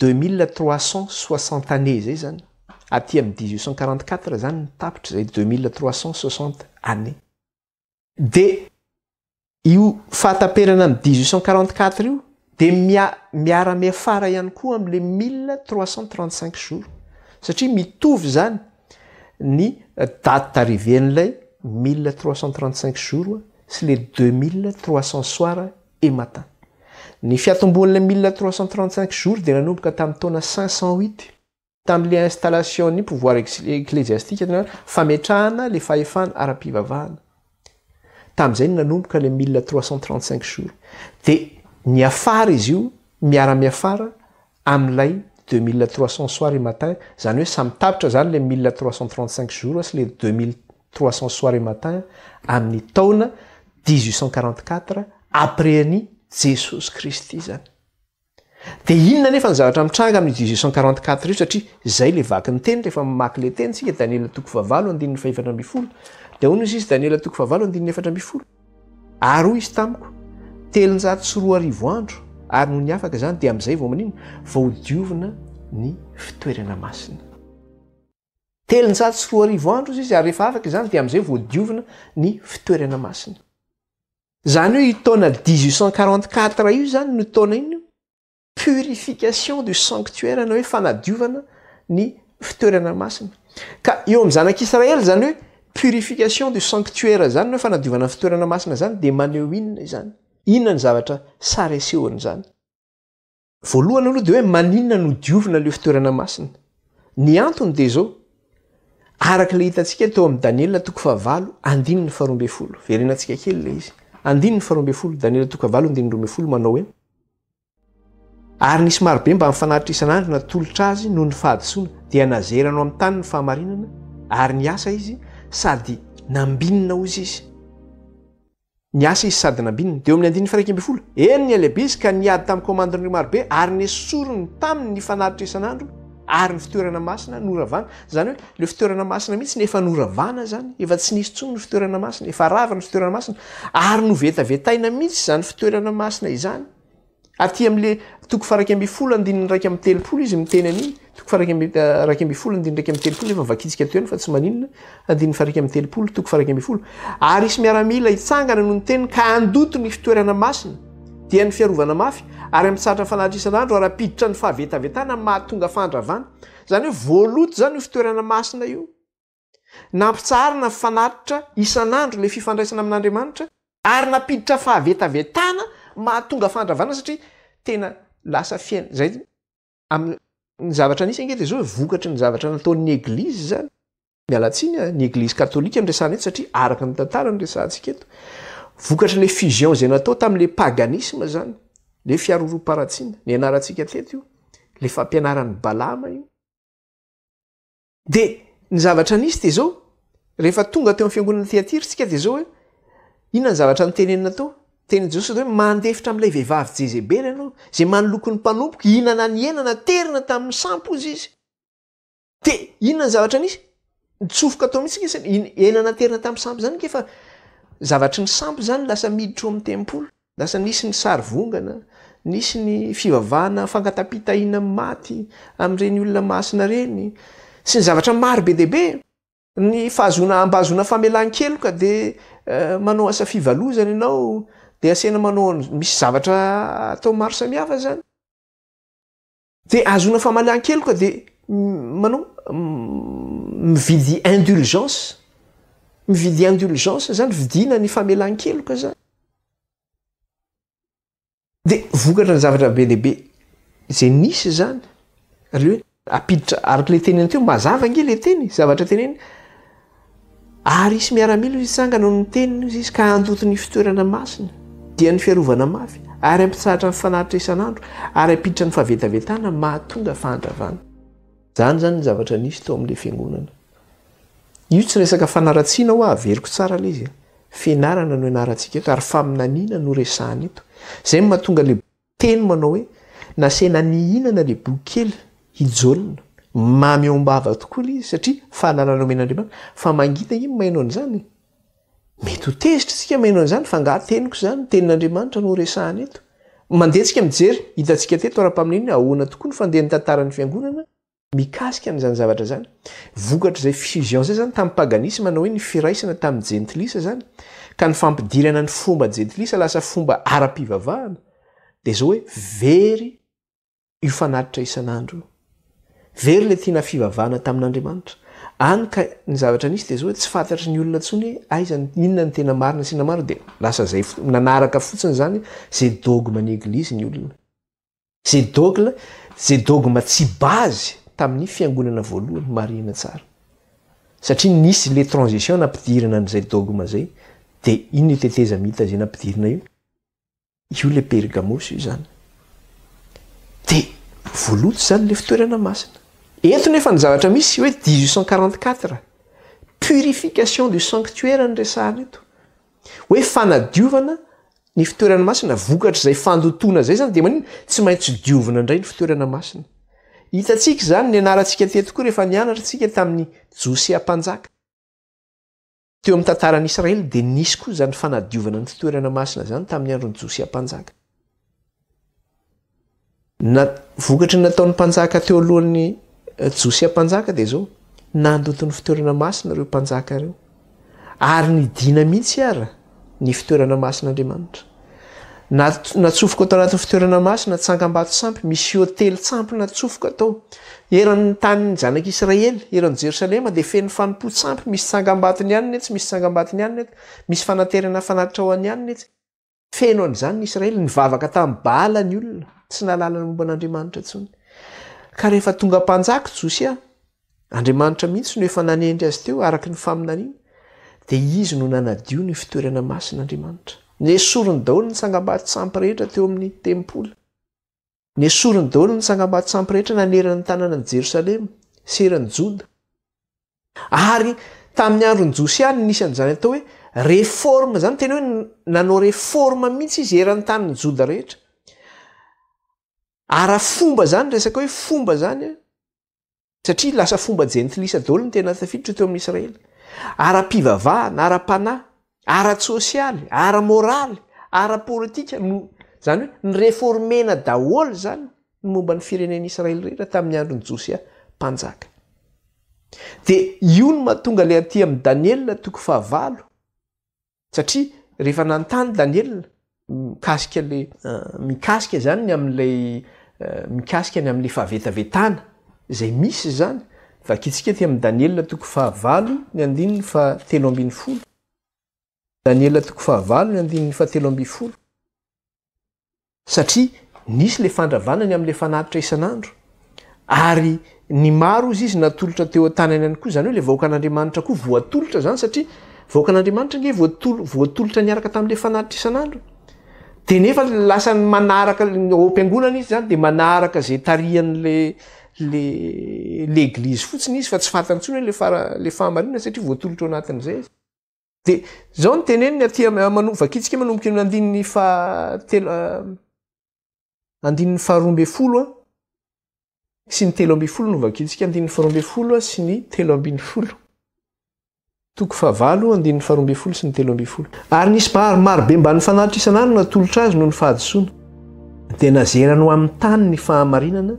2360 années izay izany. Aty amin'ny 1844 izany ny tapitra izay 2360 années. Dia io fahataperana amin'ny 1844 io dia mia- miara-miafara ihany koa amin'ilay 1335 jours. Satria mitovy izany ny date d'arrivée an'ilay 1335 jours sy ilay 2300 soir et matin. Ny fiatombohan'ilay 1335 jours dia nanomboka tamin'ny taona 508. Tamin'ilay installation ny pouvoir ecclésiastique na fametrahana ilay fahefana ara-pivavahana. Tamin'izay no nanomboka ilay 1335 jours. Dia niafara izy io, miara-miafara amin'ilay 2300 soir et matin, izany hoe samy tapitra izany ilay 1335 jours sy ilay 2300 soir et matin amin'ny taona 1844 après an'i Jesosy Kristy izany. Dia inona anefa ny zavatra mitranga amin'io 1844 io satria izay ilay vaky ny teny rehefa mamaky ilay teny isika Daniela toko fahavalo andininy fahefatra ambin'ny folo dia hoy izy Daniela toko fahavalo andininy efatra ambin'ny folo ary hoy izy tamiko 2300 andro ary nony afaka izany dia amin'izay vao maninona vao hodiovina ny fitoerana masina 2300 andro izy ary rehefa afaka izany dia amin'izay vao hodiovina ny fitoerana masina Izany hoe io taona 1844 io izany no taona inona? Purification du sanctuaire na hoe fanadiovana ny fitoerana masina. Ka eo amin'ny zanak'Israely izany hoe purification du sanctuaire izany na hoe fanadiovana ny fitoerana masina izany dia maneho inona izany? Inona ny zavatra sary asehon'izany? Voalohany aloha dia hoe maninona no diovina ilay fitoerana masina? Ny antony dia izao, araka ilay hitantsika teo amin'ny Daniela toko fahavalo andininy faharoa ambin'ny folo. Verenantsika kely ilay izy. Andininy faharoa ambin'ny folo, Daniela toko fahavalo andininy roa ambin'ny folo manao hoe, Ary nisy marobe mba mifanatitra isan'andro natolotra azy noho ny fahadisoana, dia nazerany ho amin'ny tany ny fahamarinana, ary niasa izy sady nambinina hozy izy. Niasa izy sady nambinina. Dia eo amin'ny andininy faha-11, Eny nialehibe izy ka niady tamin'ny komandin'ireo marobe ary nesoriny taminy ny fanatitra isan'andro ary ny fitoerana masina noravana. Izany hoe ilay fitoerana masina mihitsy no efa noravana izany, efa tsy nisy intsony ny fitoerana masina, efa rava ny fitoerana masina ary novetavetaina mihitsy izany fitoerana masina izany. Aty amin'le toko faha-11 andininy 31 izy miteny an'iny, toko faha-11 andininy 31 efa vakintsika teo ihany fa tsy maninona, andininy faha-31 toko faha-11. Ary hisy miaramila hitsangana noho ny teniny ka handoto ny fitoerana masina, dia ny fiarovana mafy, ary hampitsahatra ny fanatitra isan'andro ary hampiditra ny fahavetavetana mahatonga fandravana. Izany hoe voaloto izany io fitoerana masina io. Nampitsaharana ny fanatitra isan'andro ilay fifandraisana amin'Andriamanitra ary nampiditra fahavetavetana mahatonga fandravana satria tena lasa fiaina izay amin'ny Ny zavatra nisy ange dia izao e, vokatry ny zavatra nataon'ny Eglizy izany. Miala tsiny a, ny Eglizy katolika no resahana eto satria araka ny tantara no resahantsika eto. Vokatry ilay fusion izay natao tamin'ilay paganisme izany, ilay fiaroroam-paratsiana, nianarantsika teto io, ilay fampianaran'i Balama io. Dia ny zavatra nisy dia izao, rehefa tonga teo amin'ny fiangonana Tyatira isika dia izao hoe, inona ny zavatra notenenina tao? Tenin'i Jesosy hoe, mandefitra amin'ilay vehivavy Jezebela ianao, izay manoloko ny mpanompoko hihinana ny hena naterina tamin'ny sampy hozy izy. Dia inona ny zavatra nisy? Nitsofoka tao mihitsy nge iny hena naterina tamin'ny sampy izany nge fa zavatry ny sampy izany lasa miditra ao amin'ny tempoly. Lasa nisy ny sary vongana, nisy ny fivavahana fangatam-pitahiana amin'ny maty amin'ireny olona masina ireny, sy ny zavatra maro be dia be. Ny fahazoana mba hahazoana famelan-keloka dia manao asa fivalozana ianao, dia asaina manao misy zavatra atao maro samihafa izany. Dia ahazoana famalian-keloka dia manao mividy indulgence, mividy indulgence zany, vidiana ny famelan-keloka zany. Dia vokatra ny zavatra be dia be izay nisy zany, ary hoe ampiditra araka ilay teniny teo, mazava ange ilay teny, zavatra teneniny, Ary hisy miaramila hoy izy hitsangana noho ny teniny hoy izy ka handoto ny fitoerana masina, dia ny fiarovana mafy, ary hampitsahatra ny fanatitra isan'andro, ary hampiditra ny fahavetavetana mahatonga fahandravana. Izany izany ny zavatra nisy tao amin'ilay fiangonana. Io tsy resaka fanaratsiana hoa, averiko tsara ilay izy a. Fianarana no ianarantsika eto ary faminaniana no resahana eto. Izay no mahatonga ilay Teny manao hoe, Nasaina nihinana ilay boky kely i Jaona. Mamy ao am-bava tokoa ilay izy satria fahalalana omen'Andriamanitra. Fa mangina iny maheno an'izany e! Mety ho tezitra isika maheno an'izany fa angaha teniko izany, tenin'Andriamanitra no resahana eto. Mandeha tsika mijery, hitantsika teto ara-paminaniana hoe ahoana tokoa ny fandehan'ny tantaran'ny fiangonana Mikasika an'izany zavatra izany, vokatr'izay fusion izay izany tamin'ny paganisme na hoe ny firaisana tamin'ny jentilisa izany, ka ny fampidirana ny fomba jentilisa lasa fomba ara-pivavahana, dia izao hoe very io fanatitra isan'andro io. Very ilay tiana fivavahana tamin'Andriamanitra. Any ka ny zavatra nisy dia izao hoe tsy fantatry ny olona intsony hoe aiza, inona ny tena marina sy inona marina, dia lasa izay nanaraka fotsiny izany izay dogme ny eglizy ny olona. Ze dogme, ze dogme tsy base tamin'ny fiangonana voalohany, marihina tsara. Satria nisy le transition nampidirina an'izay dogme zay, de iny io tetezamita zay nampidirina io, io le Pergamos io zany. De voaloto zany le fitoerana masina. Eto nefa ny zavatra misy hoe 1844, purification du sanctuaire no resahana eto. Hoe fanadiovana ny fitoerana masina, vokatr'izay fandotoana izay izany dia maninona? Tsy maintsy diovina indray ny fitoerana masina. Hitantsika izany, nianarantsika teto koa rehefa nianatra isika tamin'i Josia mpanjaka. Teo amin'ny tantaran'i Israely dia nisy koa izany fanadiovana ny fitoerana masina izany tamin'ny andron'i Josia mpanjaka. Na, vokatry ny nataon'ny mpanjaka teo alohan'i Josia mpanjaka dia izao, nandoto ny fitoerana masina ireo mpanjaka ireo, ary nidina mihitsy ara ny fitoerana masin'Andriamanitra. Na, natsofoka tao anatin'ny fitoerana masina tsangambato sampy, misy hotely tsampy natsofoka tao. Eran'ny tanin'ny zanak'Israely, eran'i Jerosalema dia feno fanompoan-tsampy, misy tsangambatony ihany etsy, misy tsangambatony ihany etsy, misy fanaterana fanatitra ho an'ny hanina etsy. Feno an'izany ny Israely, nivavaka tamin'i Baala ny olona, tsy nahalala ny momba an'Andriamanitra intsony. Ka rehefa tonga mpanjaka i Josia, Andriamanitra mihitsy no efa nanendry azy teo araka ny faminaniana, dia izy no nanadio ny fitoerana masin'Andriamanitra. Nesoriny daholo ny tsangambato sampy rehetra teo amin'ny tempoly. Nesoriny daholo ny tsangambato sampy rehetra nanerana ny tanànan'i Jerosalema sy eran'i Joda. Ary tamin'ny andron'i Josia no nisy an'izany atao hoe réforme izany, tena hoe nanao réforme mihitsy izy eran'ny tanin'i Joda rehetra. Ara-fomba izany, resaka hoe fomba izany, satria lasa fomba jentilisa daholo ny tena tafiditra teo amin'ny Israely. Ara-pivavahana, ara-panahy, ara-tsosialy, ara-moraly, ara-politika no, izany hoe nireformena daholo izany ny momba ny firenen'i Israely rehetra tamin'ny andron'i Josia mpanjaka. Dia io no mahatonga ilay aty amin'i Daniela toko fahavalo, satria rehefa nanontany Daniela mikasika ilay mikasika izany ny amin'ilay mikasika ny amin'ilay fahavetavetana izay misy izany, vakintsika aty amin'i Daniela toko fahavalo ny andininy fahatelo ambin'ny folo. Daniela toko fahavalo ny andininy fahatelo ambin'ny folo. Satria nisy ilay fandravana ny amin'ilay fanatitra isan'andro. Ary ny maro hozy izy natolotra teo an-tanany ihany koa, izany hoe ilay vahoakan'Andriamanitra koa voatolotra izany satria vahoakan'Andriamanitra ange voatolotra niaraka tamin'ilay fanatitra isan'andro. Dia nefa lasa manaraka ao am-piangonana izy izany dia manaraka izay tarihan'ilay le l'eglise fotsiny izy fa tsy fantany intsony hoe le fara le fahamarinana satria voatolotra ao anatin'izay izy. Dia izao no teneniny aty am-, vakitsika manomboka eo amin'ny andininy fahatelo Andininy faharoa ambin'ny folo sy ny 13 no vakintsika, andininy faharoa ambin'ny folo sy ny 13. Toko fahavalo, andininy faharoa ambin'ny folo sy ny 13. Ary nisy mpahary marobe mbamin'ny fanatitra isan'andro natolotra azy noho ny fahadisoana. Dia nazerany ho amin'ny tany ny fahamarinana,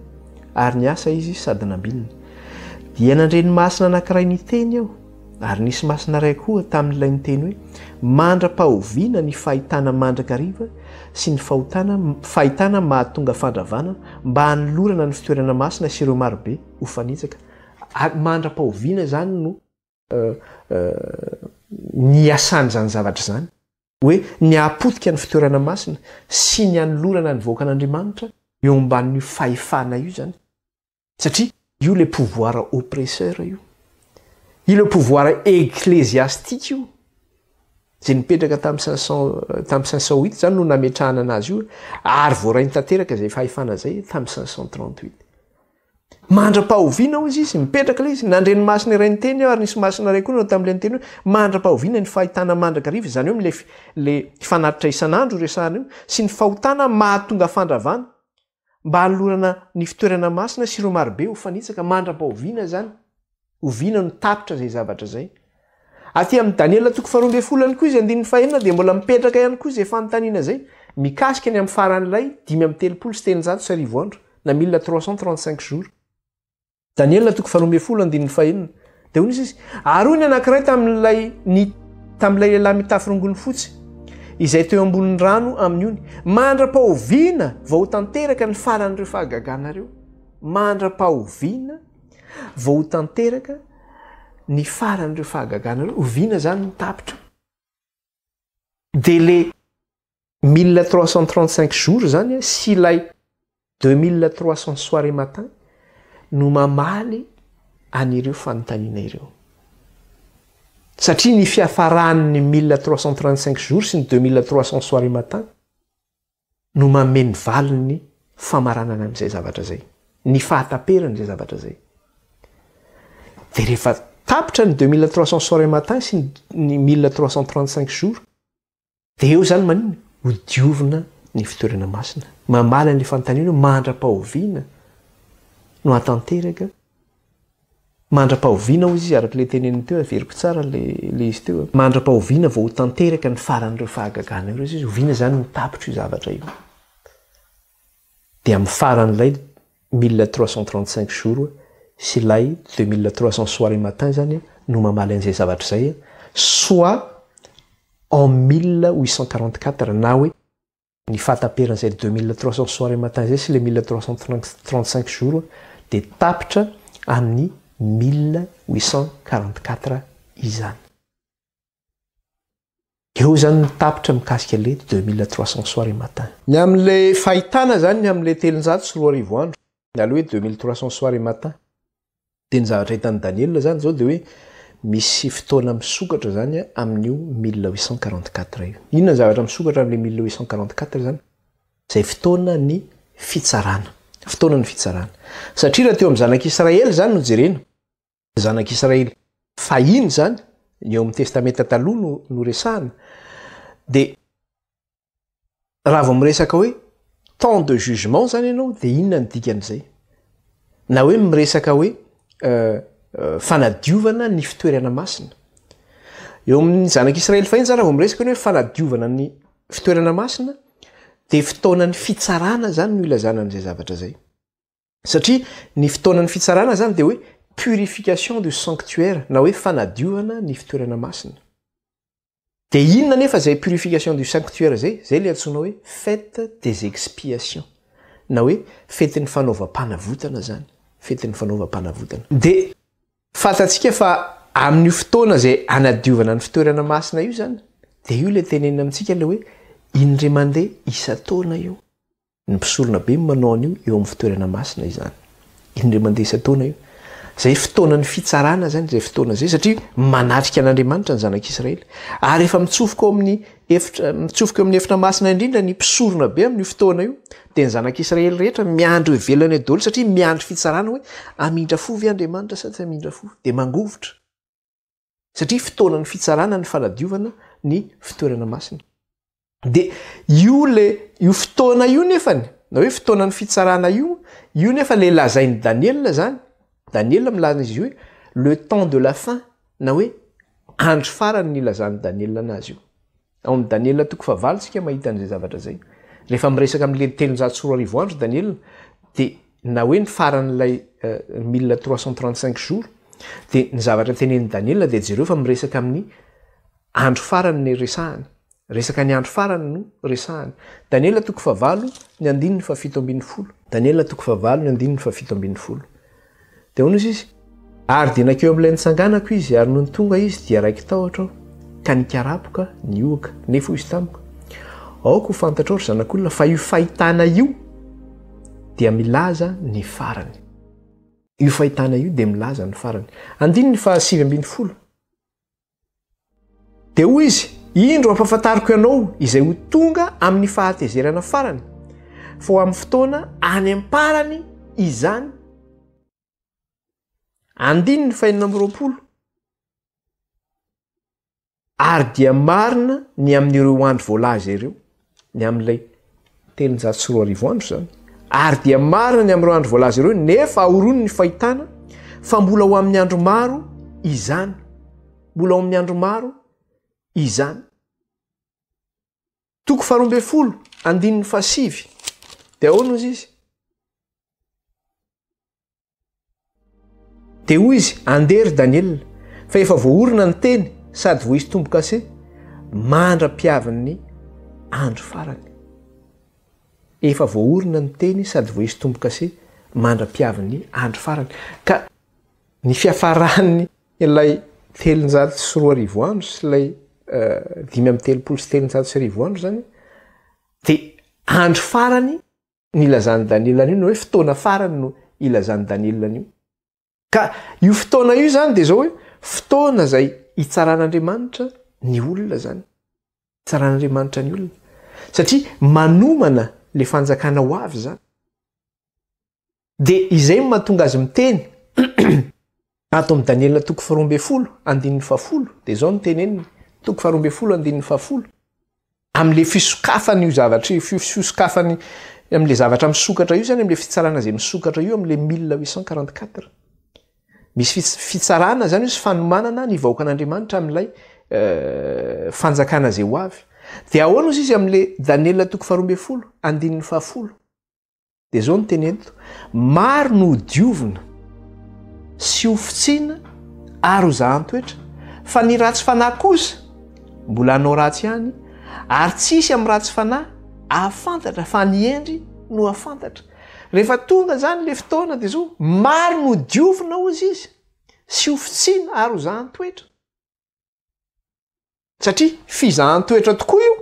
ary niasa izy sady nambinina. Dia nandre ny masina anankiray niteny aho, Ary nisy masina iray koa tamin'ilay niteny hoe, Mandra-pahoviana ny fahitana mandrakariva sy ny fahotana, fahitana mahatonga fandravana, mba hanolorana ny fitoerana masina sy ireo marobe ho fanitsaka? Ary mandra-pahoviana izany no niasan'izany zavatra izany? Hoe ny hahapotika ny fitoerana masina sy ny hanolorana ny vahoakan'Andriamanitra eo ambanin'io fahefana io izany? Satria io le pouvoir oppresseur io. Io le pouvoir ecclésiastique io. Izay nipetraka tamin'ny 500 tamin'ny 508 izany no nametrahana anazy io ary voarainy tanteraka izay fahefana izay tamin'ny 538. Mandra-pahoviana hozy izy, mipetraka ilay izy, nandre ny masina iray niteny aho ary nisy masina iray koa nanao tamin'ilay niteny hoe mandra-pahoviana ny fahitana mandrakariva, izany hoe le le fanatitra isan'andro resahana io, sy ny fahotana mahatonga fandravana. Mba hanolorana ny fitoerana masina sy ireo marobe ho fanitsaka mandra-pahoviana izany? Oviana no tapitra izay zavatra izay? Aty amin'ny Daniela toko faharoa ambin'ny folo ihany koa izy andininy fahenina dia mbola mipetraka ihany koa izay fanontaniana izay mikasika ny amin'ny faran'ilay 1335 andro na 1335 jours. Daniela toko faharoa ambin'ny folo andininy fahenina. Dia hoy izy, ary hoy ny anankiray tamin'ilay ny tamin'ilay lehilahy mitafy rongony fotsy, izay teo ambonin'ny rano amin'ny ony, mandra-pahoviana vao ho tanteraka ny faran'ireo fahagagana ireo? Mandra-pahoviana vao ho tanteraka ny faran'ireo fahagagana ireo? Oviana izany no tapitra? Dia le 1335 jours izany sy ilay 2300 soir et matin no mamaly an'ireo fanontaniana ireo. Satria ny fiafaran'ny 1335 jours sy ny 2300 soir et matin no manome ny valin'ny famaranana an'izay zavatra izay, ny fahataperan'izay zavatra izay. Dia rehefa tapitra ny 2300 soir et matin sy ny 1335 jours, Dia eo izany maninona? Ho diovina ny fitoerana masina. Mamaly an'ilay fanontaniana hoe mandra-pahoviana no hahatanteraka, mandra-pahoviana hozy izy araka ilay teneniny teo, averiko tsara ilay izy teo, mandra-pahoviana vao ho tanteraka ny faran'ireo fahagagana ireo izy, oviana izany no tapitra io zavatra io. Dia amin'ny faran'ilay 1335 jours sy ilay 2300 soir et matin izany no mamaly an'izay zavatra izay, soit en 1844 na hoe ny fahataperan'izay 2300 soir et matin izay sy ilay 1335 jours dia tapitra amin'ny 1844 izany. Eo izany ny tapitra mikasika ilay 2300 soir et matin. Ny amin'ilay fahitana izany ny amin'ilay 2300 andro, na ilay hoe 2300 soir et matin, dia ny zavatra hitan'i Daniela izany izao dia hoe misy fotoana misokatra izany amin'io 1844 io. Inona ny zavatra misokatra amin'ilay 1844 izany? Izay fotoana ny fitsarana. Fotoana ny fitsarana. Satria raha teo amin'ny zanak'Israely izany no jerena, Zanak'Israely fahiny izany, ny eo amin'ny Testamenta Taloha no no resahana, dia raha vao miresaka hoe temps de jugement izany ianao dia inona ny dikan'izay? Na hoe miresaka hoe fanadiovana ny fitoerana masina. Eo amin'ny zanak'Israely fahiny izany raha vao miresaka ny hoe fanadiovana ny fitoerana masina dia fotoanan'ny fitsarana izany no ilazana an'izay zavatra izay. Satria ny fotoanan'ny fitsarana izany dia hoe purification du sanctuaire na hoe fanadiovana ny fitoerana masina. Dia inona anefa izay purification du sanctuaire izay? Izay ilay antsoina hoe fête des expiations na hoe fetin'ny fanaovam-panavotana izany, fetin'ny fanaovam-panavotana. Dia fantatsika fa amin'io fotoana izay anadiovana ny fitoerana masina io izany, dia io ilay tenenina amintsika ilay hoe indray mandeha isan-taona io. Ny mpisorona be no manao an'io eo amin'ny fitoerana masina izany. Indray mandeha isan-taona io. Izay fotoanan'ny fitsarana izany, izay fotoana izay, satria manatrika an'Andriamanitra ny zanak'Israely. Ary efa mitsofoka ao amin'ny efitra, mitsofoka eo amin'ny efitra masina indrindra ny mpisorona be amin'io fotoana io. Dia ny zanak'Israely rehetra miandry eo ivelany eo daholo satria miandry fitsarana hoe hamindra fo ve Andriamanitra sa tsy hamindra fo. Dia mangovitra. Satria fotoanan'ny fitsarana ny fanadiovana ny fitoerana masina. De io le io fotoana io nefany, na hoe fotoanan'ny fitsarana io, io nefa le lazain'i Daniela zany, Daniela milaza izy io hoe le temps de la fin, na hoe andro farany ny ilazan'i Daniela anazy io. Ao amin'ny Daniela toko fahavalo tsika mahita an'izay zavatra zay. Rehefa miresaka amin'le 2300 andro Daniela, de na hoe ny faran'ilay 1335 jours, de ny zavatra tenenin'i Daniela de jereo fa miresaka amin'ny Andro farany ny resahany. Resaka ny andro farany no resahany. Daniela toko fahavalo, ny andininy fahafito ambin'ny folo. Daniela toko fahavalo, ny andininy fahafito ambin'ny folo. Dia hoy izy, Ary dia nankeo amin'ilay nitsanganako izy, ary nony tonga izy dia raiki-tahotra aho, ka nikarapoka nihohoka. Nefa hoy izy tamiko, Aoka ho fantatrao, ry zanak'olona, fa io fahitana io dia milaza ny farany. Io fahitana io dia milaza ny farany. Andininy faha-19. Dia hoy izy, Indro ampahafantariko anao izay ho tonga amin'ny fahatezerana farany, fa ho amin'ny fotoana any am-parany izany. Andininy fahenina amby roapolo. Ary dia marina ny amin'ireo andro voalaza ireo, ny amin'ilay 2300 andro izany. Ary dia marina ny amin'ireo andro voalaza ireo, nefa ahorony ny fahitana fa mbola ho amin'ny andro maro izany. Mbola ho amin'ny andro maro izany. Toko faharoambinifolo, andininy fahasivy. Dia ahoana hozy izy? Dia hoy izy, Andeha ry Daniela, fa efa voaorina ny teny sady voaisy tombo-kase mandra-piavin'ny andro farany. Efa voaorina ny teny sady voaisy tombo-kase mandra-piavin'ny andro farany. Ka ny fiafaran'ny ilay 2300 andro sy ilay 1335 andro izany dia andro farany Ny ilazan'i Daniela an'io na hoe fotoana farany no ilazan'i Daniela an'io. Ka io fotoana io izany dia izao hoe fotoana izay hitsaran'Andriamanitra ny olona izany. Hitsaran'Andriamanitra ny olona. Satria manomana le fanjakana ho avy izany. Dia izay no mahatonga azy miteny ato amin'i Daniela toko faharoambinifolo andininy fahafolo dia izao no teneniny, toko faharoambinifolo andininy fahafolo. Amin'ilay fisokafana io zavatra io, fisokafany amin'ilay zavatra misokatra io zany, amin'ilay fitsarana izay misokatra io, amin'ilay 1844. Misy fitsarana zany io sy fanomanana ny vahoakan'Andriamanitra amin'ilay fanjakana izay ho avy. Dia ahoana ozy izy amin'ilay Daniela toko faharoambinifolo andininy fahafolo? Dia izao no teny eto, maro no hodiovina sy hofotsiana ary hozahan-toetra, fa ny ratsy fanahy kosa mbola hanao ratsy ihany, ary tsy hisy amin'ny ratsy fanahy hahafantatra fa ny hendry no hahafantatra. Rehefa tonga izany ilay fotoana dia izao, maro no hodiovina hozy izy sy hofotsiana ary hozahan-toetra. Satria fizahan-toetra tokoa io,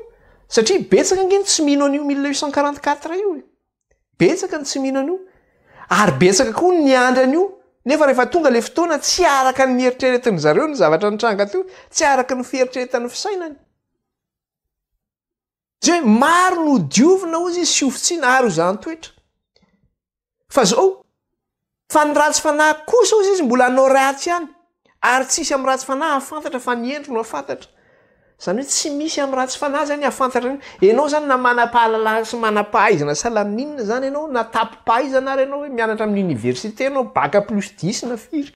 satria betsaka ange ny tsy mino an'io 1844 io e. Betsaka ny tsy mino an'io. Ary betsaka koa ny niandry an'io, nefa rehefa tonga ilay fotoana tsy araka ny nieritreretin-dry zareo ny zavatra nitranga teo, tsy araka ny fieritreretan'ny fisainany. Tsy hoe maro no diovina hozy izy sy hofotsiana ary hozahan-toetra. Fa zao, fa ny ratsy fanahy kosa hozy izy mbola hanao ratsy ihany, ary tsy hisy amin'ny ratsy fanahy hahafantatra fa ny hendry no hahafantatra. Izany hoe tsy misy amin'ny ratsy fanahy izany hahafantatra an'io. Ianao izany na manam-pahalalana sy manam-pahaizana sahala amin'inona izany ianao, na tapi-pahaizana ary ianao hoe mianatra amin'ny université ianao, bac plus dix na firy.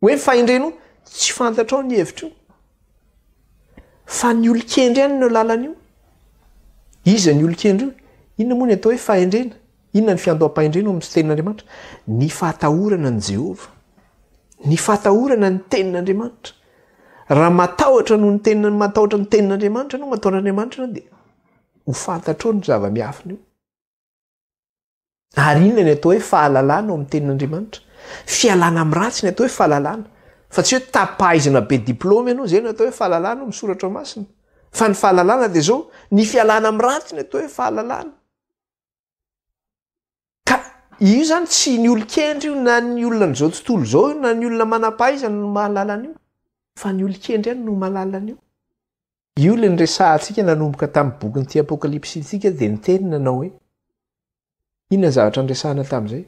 Hoe ny fahendrenao, tsy fantatrao ny hevitr'io. Fa ny olon-kendry ihany no lalan'io. Iza ny olon-kendry io? Inona moa ny atao hoe fahendrena? Inona ny fiandoham-pahendrena ao amin'ny tenin'Andriamanitra? Ny fahatahorana an'i Jehovah. Ny fahatahorana ny tenin'Andriamanitra. Raha matahotra noho ny teniny, matahotra ny tenin'Andriamanitra ianao, matahotra an'Andriamanitra ianao, dia ho fantatrao ny zava-miafina io. Ary inona ny atao hoe fahalalana ao amin'ny tenin'Andriamanitra? Fialana amin'ny ratsy ny atao hoe fahalalana. Fa tsy hoe tapahaizana be diplôme ianao, izay no atao hoe fahalalana ao amin'ny soratra masina. Fa ny fahalalana dia izao, ny fialana amin'ny ratsy ny atao hoe fahalalana. Ka io izany tsy ny olon-kendry io na ny olona an'izao tontolo izao io na ny olona manam-pahaizana no mahalala an'io fa ny olon-kendry ihany no mahalala an'io. Io ilay niresahantsika nanomboka tamin'ny bokin'ity Apokalypsy ity dia niteny nanao hoe, Inona ny zavatra niresahana tamin'izay?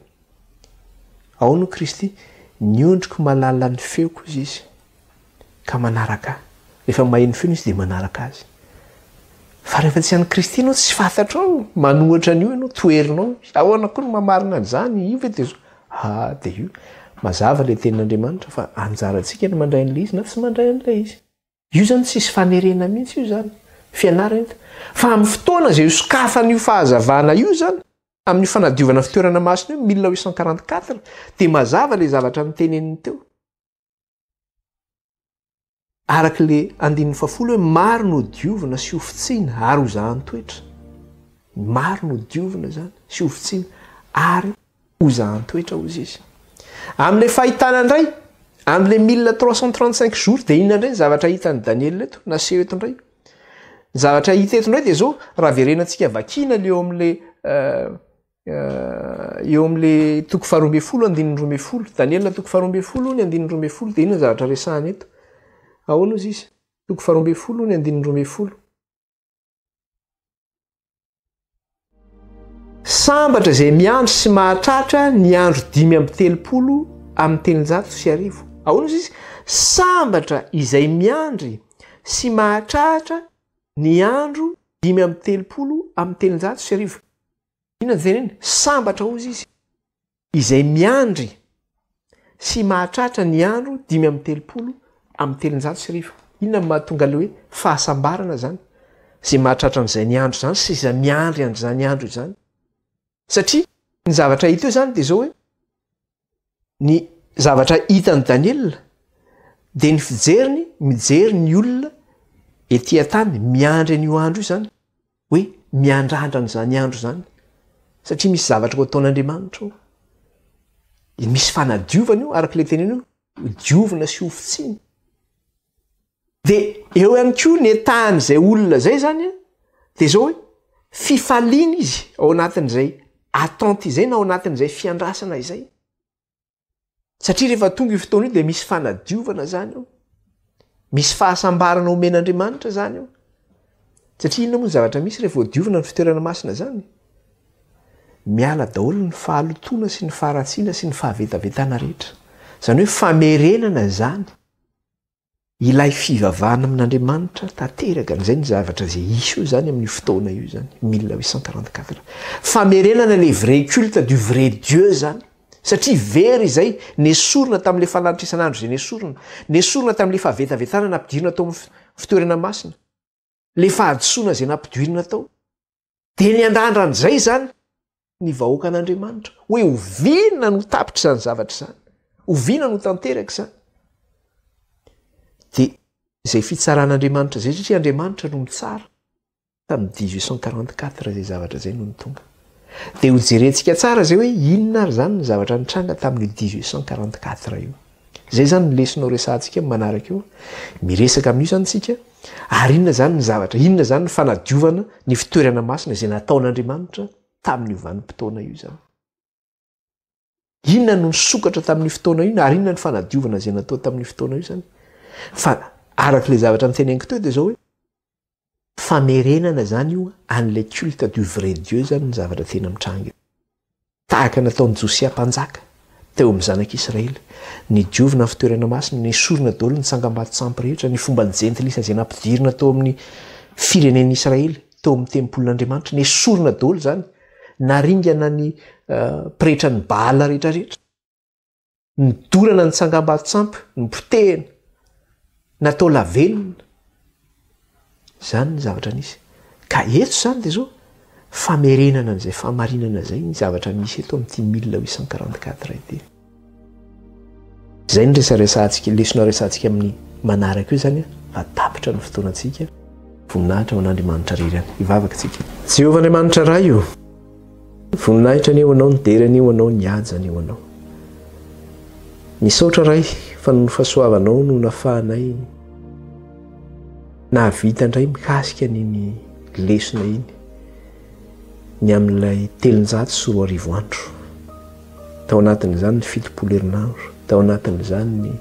Ao no Kristy, ny ondriko mahalala ny feoko hozy izy ka manaraka ahy. Rehefa maheno feony izy dia manaraka azy. Fa rehefa tsy an'i Kristy ianao tsy fantatrao, manohatra an'io ianao, toherinao. Ahoana koa no mamarina an'izany? Io ve dia zao? Ah, dia io. Mazava ilay tenin'Andriamanitra fa anjarantsika ny mandray an'ilay izy na tsy mandray an'ilay izy. Io zany tsisy fanerena mihitsy io zany, fianarana io. Fa amin'ny fotoana izay hosokafan'io fahazavana io zany, amin'io fanadiovana fitoerana masina io, 1844, dia mazava ilay zavatra noteneniny teo. Araka ilay andininy fahafolo hoe maro no diovina sy hofotsiana ary hozahan-toetra. Maro no diovina izany sy hofotsiana ary hozahan-toetra hozy izy. Amin'ilay fahitana indray, amin'ilay 1335 jours dia inona indray ny zavatra hitan'i Daniela eto, naseho eto indray? Ny zavatra hita eto indray dia izao, raha verenantsika vakiana ilay eo amin'ilay euh, euh, eo amin'ilay toko faharoa ambin'ny folo andininy roa ambin'ny folo, Daniela toko faharoa ambin'ny folo ny andininy 12 dia inona ny zavatra resahana eto? Ahoana hozy izy? Toko faharoa ambin'ny folo ny andininy 12. Sambatra izay miandry sy mahatratra ny andro 1335. Ahoana izy izy? Sambatra izay miandry sy mahatratra ny andro 1335. Inona ny teneny? Sambatra hozy izy. Izay miandry sy mahatratra ny andro 1335. Inona no mahatonga ilay hoe fahasambarana izany? Izay mahatratra an'izay ny andro izany sy izay miandry an'izany andro izany. Satria ny zavatra hita eo izany dia izao hoe ny zavatra hitan'i Daniela dia ny fijeriny mijery ny olona ety an-tany miandry an'io andro io izany. Hoe miandrandra an'izany andro izany satria misy zavatra ho ataon'Andriamanitra ao. Dia misy fanadiovana io, araka ilay teneno io, diovina sy hofotsiana. Dia eo ihany koa ny etahan'izay olona izay izany an, dia izao hoe fifaliana izy ao anatin'izay attente izay na ao anatin'izay fiandrasana izay. Satria rehefa tonga io fotoana io dia misy fanadiovana zany eo. Misy fahasambarana omen'Andriamanitra zany eo. Satria inona moa ny zavatra misy rehefa voadiovina ny fitoerana masina zany? Miala daholo ny fahalotoana sy ny faharatsiana sy ny fahavetavetana rehetra. Izany hoe famerenana zany. Ilay fivavahana amin'Andriamanitra tanteraka, izay ny zavatra izay hisy eo izany amin'io fotoana io izany, 1844. Famerenana ilay vrai culte du vrai Dieu izany, satria very izay, nesorina tamin'ilay fanatitra isan'andro izay nesorina, nesorina tamin'ilay fahavetavetana nampidirina tao amin'ny fitoerana masina, ilay fahadisoana izay nampidirina tao. Dia niandrandra an'izay izany ny vahoakan'Andriamanitra, hoe oviana no tapitra izany zavatra izany, oviana no tanteraka izany. Dia izay fitsaran'Andriamanitra izay, satria Andriamanitra no mitsara, tamin'ny 1844 izay zavatra izay no nitonga. Dia hojerentsika tsara izay hoe inona ary izany ny zavatra nitranga tamin'io 1844 io. Izay izany ny lesona ho resahantsika amin'ny manaraka eo. Miresaka amin'io izany isika. Ary inona izany ny zavatra, inona izany ny fanadiovana ny fitoerana masina izay nataon'Andriamanitra tamin'io vanim-potoana io izany? Inona no nisokatra tamin'io fotoana io ary inona ny fanadiovana izay natao tamin'io fotoana io izany? Fa araka ilay zavatra noteneniko teo dia izao hoe famerenana izany io an'ilay culte du vrai Dieu izany ny zavatra tena mitranga eo. Tahaka ny nataon'i Josia mpanjaka teo amin'ny zanak'Israely. Nidiovina ny fitoerana masina, nesorina daholo ny tsangambato-tsampy rehetra, ny fomban'ny jentilisa izay nampidirina tao amin'ny firenen'Israely, teo amin'ny tempolin'Andriamanitra, nesorina daholo izany, naringana ny pretran'i Baala rehetrarehetra. Nodorana ny tsangambato-tsampy, nopotehina, natao lavenona. Izany ny zavatra nisy. Ka eto izany dia izao, famerenana an'izay fahamarinana izay ny zavatra misy eto amin'ity 1844 ity. Izay ny resaresahantsika, lesona resahantsika amin'ny manaraka eo izany fa tapitra ny fotoanantsika. Voninahitra ho an'Andriamanitra irery ihany. Hivavaka isika. Jehovah Andriamanitra Ray o! Voninahitra anie ho Anao, ny dera anie ho Anao, ny haja anie ho Anao. Misaotra Ray fa noho ny fahasoavanao no nafahanay nahavita indray mikasika an'iny lesona iny, ny amin'ilay 2300 andro. Tao anatin'izany ny 70 herinandro, tao anatin'izany ny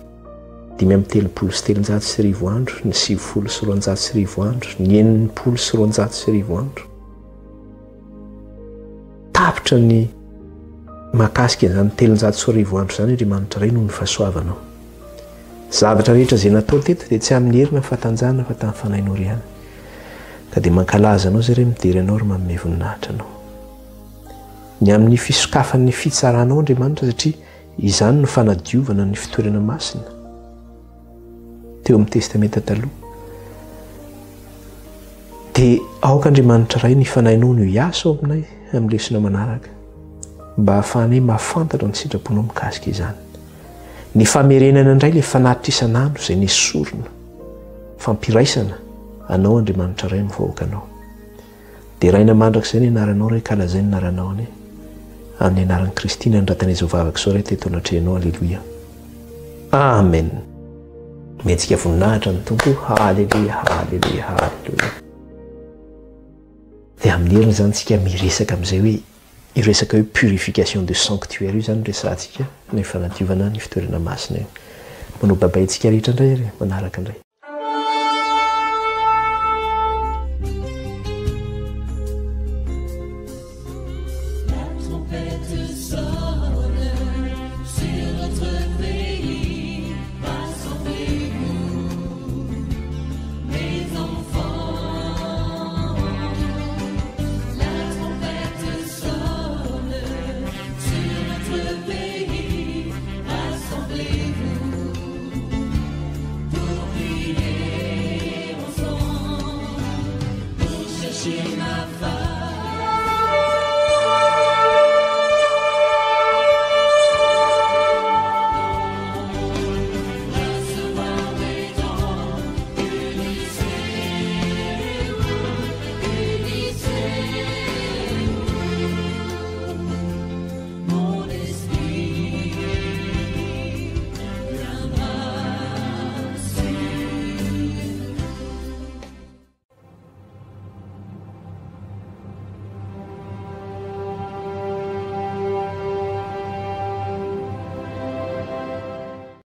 1335 andro, ny 1290 andro, ny 1260 andro. Tapitra ny mahakasika izany 1300 andro izany Andriamanitra Ray noho ny fahasoavanao. Zavatra rehetra izay natao teto dia tsy amin'ny hery na fahatanjahana fa tamin'ny fanahinao ihany. Ka dia mankalaza anao izay re midera anao ary manome voninahitra anao. Ny amin'ny fisokafan'ny fitsaranao Andriamanitra satria izany no fanadiovana ny fitoerana masina teo amin'ny Testamenta Taloha. Dia aoka Andriamanitra Ray ny fanahinao no hiasa ao aminay amin'ny lesona manaraka mba hahafahanay mahafantatra ny sitraponao mikasika izany. Ny famerenana indray ilay fanatitra isan'andro izay nesorina, fampiraisana anao Andriamanitra Ray amin'ny vahoakanao. Deraina mandrakizay ny anaranao Ray ka lazainy ny anaranao anie. Amin'ny anaran'i Kristy nanoratana izao vavaka izao Ray teto anatrehanao Aleloia. Amen. Mihetsika voninahitra ny Tompo. Haleloia, haleloia, haleloia. Dia amin'ny heriny izany tsika miresaka amin'izay hoe io resaka hoe purification de sanctuaire io izany resahantsika ny fanadiovana ny fitoerana masina io. Manao babay antsika rehetra indray ary manaraka indray. La trompette.